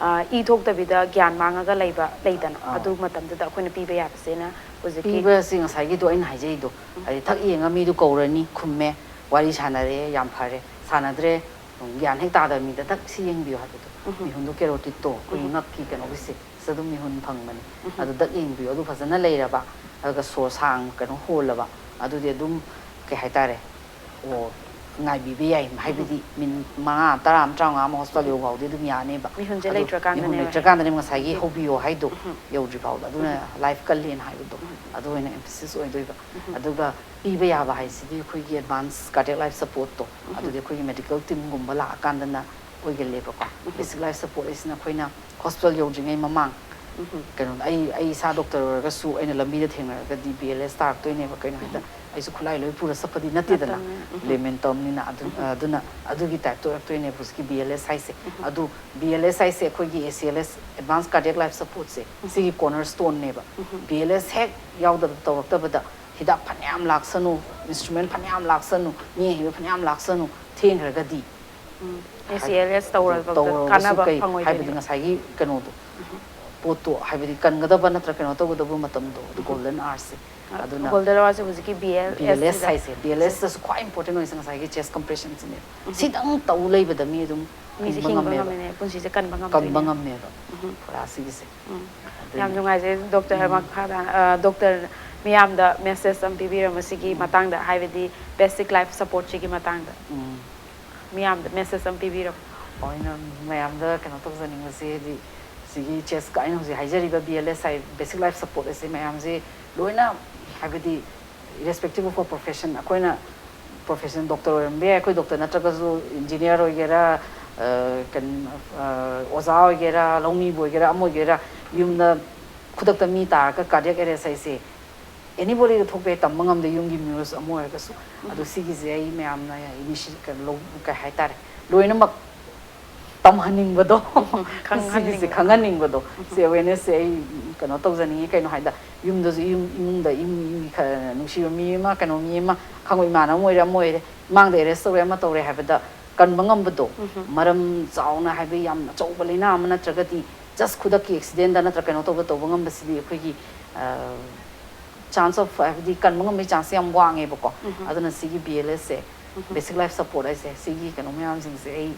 ꯏ ꯊꯣꯛꯇꯕꯤꯗ ꯒ꯭ꯌꯥꯟ ꯃꯥꯡꯉꯒ ꯂꯩꯕ ꯂꯩꯗꯅ, ꯑꯗꯨ ꯃꯇꯝꯗꯨꯗ ꯑꯩꯈꯣꯏꯅ ꯄꯤꯕ ꯌꯥꯕꯁꯤꯅ ꯍꯧꯖꯤꯛꯀꯤ ꯄꯤꯕꯁꯤ ꯉꯁꯥꯏꯒꯤꯗꯣ ꯑꯩꯅ ꯍꯥꯏꯖꯩꯗꯣ, ꯍꯥꯏꯗꯤ ꯊꯛ ꯌꯦꯡꯉ ꯃꯤꯗꯨ ꯀꯧꯔꯅꯤ, ꯈꯨꯝꯃꯦ, ꯋꯥꯔꯤ ꯁꯥꯟꯅꯔꯦ, ꯌꯥꯝ ꯐꯔꯦ, ꯁꯥꯟꯅꯗ꯭ꯔꯦ, ꯒ꯭ꯌꯥꯟ ꯍꯦꯛ ꯇꯥꯗꯕ ꯃꯤꯗ ꯊꯛ ꯁꯤ ꯌꯦꯡꯕꯤꯌꯨ ꯍꯥꯏꯕꯗꯣ꯫ ꯃꯤꯍꯨꯟꯗꯣ ꯀꯦꯔꯣꯇꯤꯠꯇꯣ ꯑꯩꯈꯣꯏꯒꯤ ꯉꯛꯀꯤ ꯀꯩꯅꯣꯒꯤꯁꯦ, ꯁꯤꯗ ꯑꯗꯨꯝ ꯃꯤꯍꯨꯟ ꯐꯪꯕꯅꯦ꯫ ꯑꯗꯨ ꯗꯛ ꯌꯦꯡꯕꯤꯌꯨ꯫ ꯑꯗꯨ ꯐꯖꯅ ꯂꯩꯔꯕ, ꯑꯗꯨꯒ ꯁꯣꯔ ꯁꯥꯡ ꯀꯩꯅꯣ ꯍꯣꯜꯂꯕ, ꯑꯗꯨꯗꯤ ꯑꯗꯨꯝ ꯀꯩ ꯍꯥꯏꯇꯥꯔꯦ, ꯑꯣ, ꯉꯥꯏꯕꯤꯕ ꯌꯥꯏ, ꯍꯥꯏꯕꯗꯤ ꯃꯤꯅꯤꯠ ꯃꯉꯥ, ꯇꯔꯥ ꯑꯃ, ꯇꯔꯥꯃꯉꯥ ꯑꯃ ꯍꯣꯁꯄꯤꯇꯥꯜ ꯌꯧꯐꯥꯎꯗꯤ ꯑꯗꯨꯝ ꯌꯥꯅꯦꯕ꯫ ꯃꯤꯍꯨꯟꯁꯦ ꯑꯗꯣ ꯂꯩꯇ꯭ꯔꯀꯥꯟꯗꯅꯦꯕ ꯃꯤꯍꯨꯟ ꯍꯦꯛ꯫ ꯂꯩꯇ꯭ꯔꯀꯥꯟꯗꯅꯦ ꯉꯁꯥꯏꯒꯤ ꯍꯧꯕꯤꯌꯣ ꯍꯥꯏꯗꯣ ꯌꯧꯗ꯭ꯔꯤ ꯐꯥꯎꯗ, ꯑꯗꯨꯅ ꯂꯥꯏꯐ ꯀꯜꯂꯦꯅ ꯍꯥꯏꯕꯗꯣ ꯑꯗꯨ ꯑꯣꯏꯅ ꯑꯦꯝꯐꯦꯁꯤꯁ ꯑꯣꯏꯗꯣꯏꯕ꯫ ꯑꯗꯨꯒ ꯄꯤꯕ ꯌꯥꯕ ꯍꯥꯏꯁꯤꯗꯤ ꯑꯩꯈꯣꯏꯒꯤ ꯑꯦꯗꯚꯥꯟꯁ ꯀꯥꯔꯗꯤꯌꯥꯛ ꯂꯥꯏꯐ ꯁꯄꯣꯔꯠꯇꯣ, ꯑꯗꯨꯗꯤ ꯑꯩꯈꯣꯏꯒꯤ ꯃꯦꯗꯤꯀꯦꯜ ꯇꯤꯝꯒꯨꯝꯕ ꯂꯥꯛꯑꯀꯥꯟꯗꯅ ꯑꯣꯏꯒꯜꯂꯦꯕꯀꯣ꯫ ꯕꯦꯁꯤꯛ ꯂꯥꯏꯐ ꯁꯄꯣꯔꯠ ꯍꯥꯏꯁꯤꯅ ꯑꯩꯈꯣꯏꯅ ꯍꯣꯁꯄꯤꯇꯥꯜ ꯌꯧꯗ꯭ꯔꯤꯉꯩ ꯃꯃꯥꯡ, ꯀꯩꯅꯣꯗ ꯑꯩ ꯑꯩ ꯏꯁꯥ ꯗꯣꯛꯇꯔ ꯑꯣꯏꯔꯒꯁꯨ ꯑꯩꯅ ꯂꯝꯕꯤꯗ ꯊꯦꯡꯅꯔꯒꯗꯤ ꯕꯤ ꯑꯦꯜ ꯑꯦꯁ ꯇꯥꯔꯛꯇꯣꯏꯅꯦꯕ꯫ ꯀꯩꯅꯣ ꯍꯥꯏꯗ ꯑꯩꯁꯨ ꯈꯨꯠꯂꯥꯏ ꯂꯣꯏ ꯄꯨꯔ ꯆꯠꯄꯗꯤ ꯅꯠꯇꯦꯗꯅ, ꯅꯠꯇꯕꯅꯤꯅ, ꯂꯦꯃꯦꯟ ꯇꯝꯅꯤꯅ꯫ ꯑꯗꯨ ꯑꯗꯨꯅ ꯑꯗꯨꯒꯤ ꯇꯥꯏꯞꯇ ꯑꯣꯏꯔꯛꯇꯣꯏꯅꯦꯕ ꯍꯧꯖꯤꯛꯀꯤ ꯕꯤ ꯑꯦꯜ ꯑꯦꯁ ꯍꯥꯏꯁꯦ꯫ ꯑꯗꯨ ꯕꯤ ꯑꯦꯜ ꯑꯦꯁ ꯍꯥꯏꯁꯦ ꯑꯩꯈꯣꯏꯒꯤ ꯑꯦ ꯁꯤ ꯑꯦꯜ ꯑꯦꯁ, ꯑꯦꯗꯚꯥꯟꯁ ꯀꯥꯔꯗꯤꯌꯥꯛ ꯂꯥꯏꯐ ꯁꯄꯣꯔꯠꯁꯦ, ꯁꯤꯒꯤ ꯀꯣꯔꯅꯔ ꯁ꯭ꯇꯣꯟꯅꯦꯕ꯫ ꯕꯤ ꯑꯦꯜ ꯑꯦꯁ ꯍꯦꯛ ꯌꯥꯎꯗꯕ, ꯇꯧꯔꯛꯇꯕꯗ ꯍꯤꯗꯥꯛ ꯐꯅꯌꯥꯝ ꯂꯥꯛꯁꯅꯨ, ꯏꯟꯁꯇ꯭ꯔꯨꯃꯦꯟ ꯐꯅꯌꯥꯝ ꯂꯥꯛꯁꯅꯨ, ꯃꯤ ꯑꯍꯩꯕ ꯐꯅꯌꯥꯝ ꯂꯥꯛꯁꯅꯨ, ꯊꯦꯡꯈ꯭ꯔꯒꯗꯤ ꯑꯦ ꯁꯤ ꯑꯦꯜ ꯑꯦꯁ ꯇꯧꯔꯕꯗ ꯇꯧꯔꯒꯁꯨ ꯀꯥꯟꯅꯕ ꯀꯩ, ꯐꯪꯉꯣꯏꯗꯣꯏꯅꯦꯕ꯫ ꯍꯥꯏꯕꯗꯤ ꯉꯁꯥꯏꯒꯤ ꯀꯩꯅꯣꯗꯣ, ꯄꯣꯠꯇꯣ, ꯍꯥꯏꯕꯗꯤ ꯀꯟꯒꯗꯕ ꯅꯠꯇ꯭ꯔ ꯀꯩꯅꯣ ꯇꯧꯒꯗꯕ ꯃꯇꯝꯗꯣ, ꯑꯗꯨ ꯒꯣꯜꯗꯟ ꯑꯋꯥꯔꯁꯦ꯫ ꯑꯗꯨꯅ ꯒꯣꯜꯗꯟ ꯑꯋꯥꯔꯁꯦ ꯍꯧꯖꯤꯛꯀꯤ ꯕꯤ ꯑꯦꯜ ꯕꯤ ꯑꯦꯜ ꯑꯦꯁ ꯍꯥꯏꯁꯦ, ꯕꯤ ꯑꯦꯜ ꯑꯦꯁꯇꯁꯨ ꯈ꯭ꯋꯥꯏ ꯏꯝꯄꯣꯔꯇꯦꯟ ꯑꯣꯏꯁꯦ ꯉꯁꯥꯏꯒꯤ ꯆꯦꯁ ꯀꯝꯄ꯭ꯔꯦꯁꯟꯁꯤꯅꯦꯕ꯫ ꯁꯤꯗꯪ ꯇꯧ ꯂꯩꯕꯗ ꯃꯤ ꯑꯗꯨꯝ ꯃꯤꯁꯦ ꯍꯤꯡꯕ ꯍꯤꯡꯕ ꯉꯝꯃꯦꯕ꯫ ꯉꯝꯃꯤꯅꯦ, ꯄꯨꯟꯁꯤꯁꯦ ꯀꯟꯕ ꯀꯟꯕ ꯉꯝꯗꯣꯏꯅꯦ꯫ ꯉꯝꯃꯦꯕ ꯄꯨꯔꯥ ꯁꯤꯒꯤꯁꯦ꯫ ꯑꯗꯨꯅꯤ꯫ ꯌꯥꯝ ꯅꯨꯡꯉꯥꯏꯖꯩ ꯗꯣꯛꯇꯔ꯫ ꯃꯈꯥ ꯇꯥꯅ, ꯑ, ꯗꯣꯛꯇꯔ, ꯃꯤꯌꯥꯝꯗ ꯃꯦꯁꯦꯖ ꯑꯃ ꯄꯤꯕꯤꯔꯝꯃꯣ ꯁꯤꯒꯤ ꯃꯇꯥꯡꯗ, ꯍꯥꯏꯕꯗꯤ ꯕꯦꯁꯤꯛ ꯂꯥꯏꯐ ꯁꯄꯣꯔꯠꯁꯤꯒꯤ ꯃꯇꯥꯡꯗ ꯎꯝ꯫ ꯃꯤꯌꯥꯝꯗ ꯃꯦꯁꯦꯖ ꯑꯃ ꯄꯤꯕꯤꯔꯝꯃꯣ꯫ ꯑꯩꯅ ꯃꯌꯥꯝꯗ ꯀꯩꯅꯣ ꯇꯧꯖꯅꯤꯡꯕꯁꯦ, ꯍꯥꯏꯗꯤ ꯁꯤꯒꯤ ꯆꯦꯁꯀ ꯑꯩꯅ ꯍꯧꯖꯤꯛ ꯍꯥꯏꯖꯔꯤꯕ ꯕꯤ ꯑꯦꯜ ꯑꯦꯁ ꯍꯥꯏ, ꯕꯦꯁꯤꯛ ꯂꯥꯏꯐ ꯁꯄꯣꯔꯠ ꯑꯁꯦ ꯃꯌꯥꯝꯁꯦ ꯂꯣꯏꯅ, ꯍꯥꯏꯕꯗꯤ irrespective of profession, ꯑꯩꯈꯣꯏꯅ ꯄ꯭ꯔꯣꯐꯦꯁꯟ ꯗꯣꯛꯇꯔ ꯑꯣꯏꯔꯝꯕ ꯌꯥꯏ, ꯑꯩꯈꯣꯏ ꯗꯣꯛꯇꯔ ꯅꯠꯇ꯭ꯔꯒꯁꯨ ꯏꯟꯖꯤꯅꯤꯌꯥꯔ ꯑꯣꯏꯒꯦꯔꯥ, ꯑ, ꯀꯩꯅꯣ, ꯑ, ꯑꯣꯖꯥ ꯑꯣꯏꯒꯦꯔꯥ, ꯂꯧꯃꯤꯕꯨ ꯑꯣꯏꯒꯦꯔꯥ, ꯑꯃ ꯑꯣꯏꯒꯦꯔꯥ, ꯌꯨꯝꯗ ꯈꯨꯗꯛꯇ ꯃꯤ ꯇꯥꯔꯒ ꯀꯥꯔꯗꯤꯌꯥꯛ ꯑꯦꯔꯦꯁ ꯍꯥꯏꯁꯦ ꯑꯦꯅꯤꯕꯣꯗꯤꯗ ꯊꯣꯛꯄ ꯌꯥꯏ, ꯇꯝꯕ ꯉꯝꯗꯦ, ꯌꯨꯝꯒꯤ ꯃꯤꯑꯣꯏ ꯑꯃ ꯑꯣꯏꯔꯒꯁꯨ꯫ ꯑꯗꯣ ꯁꯤꯒꯤꯁꯦ ꯑꯩ ꯃꯌꯥꯝꯅ ꯏꯅꯤꯁꯤ-, ꯀꯩꯅꯣ ꯂꯧ-, ꯀꯩ ꯍꯥꯏꯇꯥꯔꯦ, ꯂꯣꯏꯅꯃꯛ ꯇꯝꯍꯟꯅꯤꯡꯕꯗꯣ꯫ ꯁꯤꯒꯤꯁꯦ ꯈꯪꯍꯟꯅꯤꯡꯕ꯫ ꯈꯪꯍꯟꯅꯤꯡꯕꯗꯣ, ꯁꯤ ꯑꯋꯦꯔꯅꯦꯁꯁꯦ ꯑꯩ ꯀꯩꯅꯣ ꯇꯧꯖꯅꯤꯡꯉꯤ꯫ ꯀꯩꯅꯣ ꯍꯥꯏꯗ ꯌꯨꯝꯗꯁꯨ, ꯌꯨꯝ, ꯏꯃꯨꯡꯗ ꯏꯃꯨꯡ, ꯏꯃꯨꯡꯒꯤ ꯈꯔ ꯅꯨꯡꯁꯤꯕ ꯃꯤ ꯑꯃ, ꯀꯩꯅꯣ ꯃꯤ ꯑꯃ, ꯈꯪꯉꯣ, ꯏꯃꯥꯟꯅꯕ ꯑꯃ ꯑꯣꯏꯔꯦ, ꯑꯃ ꯑꯣꯏꯔꯦ, ꯏꯃꯥꯡꯗ ꯑꯦꯔꯦꯁ ꯇꯧꯔꯦ, ꯑꯃ ꯇꯧꯔꯦ ꯍꯥꯏꯕꯗ ꯀꯟꯕ ꯉꯝꯕꯗꯣ, ꯃꯔꯝ ꯆꯥꯎꯅ, ꯍꯥꯏꯕ ꯌꯥꯝ ꯑꯆꯧꯕ ꯂꯥꯏꯅꯥ ꯑꯃ ꯅꯠꯇ꯭ꯔꯒꯗꯤ just ꯈꯨꯗꯛꯀꯤ ꯑꯦꯛꯁꯤꯗꯦꯟꯗ ꯅꯠꯇ꯭ꯔꯒ ꯀꯩꯅꯣ ꯇꯧꯕ, ꯇꯧꯕ ꯉꯝꯕꯁꯤꯗꯤ ꯑꯩꯈꯣꯏꯒꯤ, ꯑ, chance of, ꯍꯥꯏꯕꯗꯤ ꯀꯟꯕ ꯉꯝꯕꯒꯤ ꯆꯥꯟꯁꯁꯦ ꯌꯥꯝ ꯋꯥꯡꯉꯦꯕꯀꯣ꯫ ꯑꯗꯨꯅ ꯁꯤꯒꯤ ꯕꯤ ꯑꯦꯜ ꯑꯦꯁꯁꯦ, ꯕꯦꯁꯤꯛ ꯂꯥꯏꯐ ꯁꯄꯣꯔꯠ ꯍꯥꯏꯁꯦ, ꯁꯤꯒꯤ ꯀꯩꯅꯣ ꯃꯌꯥꯝꯁꯤꯡꯁꯦ ꯑꯩ,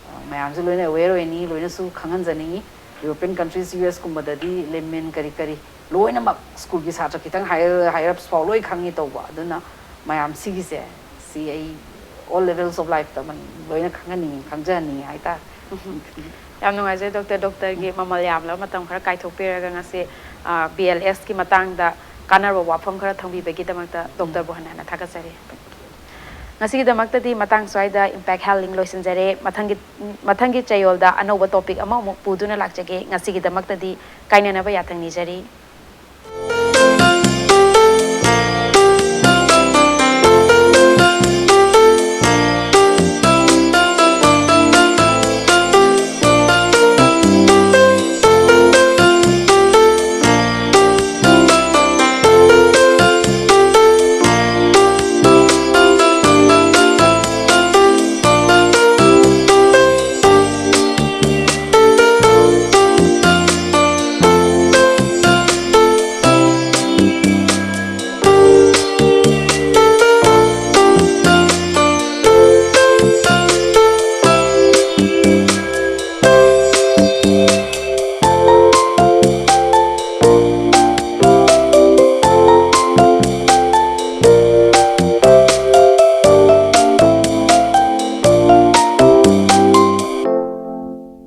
ꯑ, ꯃꯌꯥꯝꯁꯨ ꯂꯣꯏꯅ ꯑꯦꯋꯦꯔ ꯑꯣꯏꯅꯤ, ꯂꯣꯏꯅꯁꯨ ꯈꯪꯍꯟꯖꯅꯤꯡꯉꯤ꯫ ꯌꯨꯔꯣꯄꯤꯌꯟ ꯀꯟꯇ꯭ꯔꯤꯁ, ꯌꯨ ꯑꯦꯁ ꯀꯨꯝꯕꯗꯗꯤ ꯂꯦꯃꯦꯟ ꯀꯔꯤ ꯀꯔꯤ ꯂꯣꯏꯅꯃꯛ ꯁ꯭ꯀꯨꯜꯒꯤ ꯁꯥꯇ꯭ꯔ ꯈꯤꯇꯪ ꯍꯥꯏꯔ-, ꯍꯥꯏꯔꯞꯁ ꯐꯥꯎ ꯂꯣꯏ ꯈꯪꯉꯤ ꯇꯧꯕ꯫ ꯑꯗꯨꯅ ꯃꯌꯥꯝ ꯁꯤꯒꯤꯁꯦ, ꯁꯤ ꯑꯩ All levels of lifeꯇ ꯃꯅꯤ ꯂꯣꯏꯅ ꯈꯪꯍꯟꯅꯤꯡꯉꯤ, ꯈꯪꯖꯍꯟꯅꯤꯡꯉꯤ ꯍꯥꯏꯇꯥꯔꯦ꯫ ꯌꯥꯝ ꯅꯨꯡꯉꯥꯏꯖꯩ ꯗꯣꯛꯇꯔ, ꯗꯣꯛꯇꯔꯒꯤ ꯃꯃꯜ ꯌꯥꯝꯂꯕ ꯃꯇꯝ ꯈꯔ ꯀꯥꯏꯊꯣꯛꯄꯤꯔꯒ ꯉꯁꯤ ꯕꯤ ꯑꯦꯜ ꯑꯦꯁꯀꯤ ꯃꯇꯥꯡꯗ ꯀꯥꯟꯅꯕ ꯋꯥꯐꯝ ꯈꯔ ꯊꯝꯕꯤꯕꯒꯤꯗꯃꯛꯇ ꯗꯣꯛꯇꯔꯕꯨ ꯍꯟꯅ ꯍꯟꯅ ꯊꯥꯒꯠꯆꯔꯤ꯫ ꯉꯁꯤꯒꯤꯗꯃꯛꯇꯗꯤ ꯃꯇꯥꯡ ꯁ꯭ꯋꯥꯏꯗ Impact Health Link ꯂꯣꯏꯁꯤꯟꯖꯔꯦ꯫ ꯃꯊꯪꯒꯤ ꯃꯊꯪꯒꯤ ꯆꯌꯣꯜꯗ ꯑꯅꯧꯕ ꯇꯣꯄꯤꯛ ꯑꯃꯃꯨꯛ ꯄꯨꯗꯨꯅ ꯂꯥꯛꯆꯒꯦ꯫ ꯉꯁꯤꯒꯤꯗꯃꯛꯇꯗꯤ ꯀꯥꯏꯅꯅꯕ ꯌꯥꯊꯪ ꯅꯤꯖꯔꯤ꯫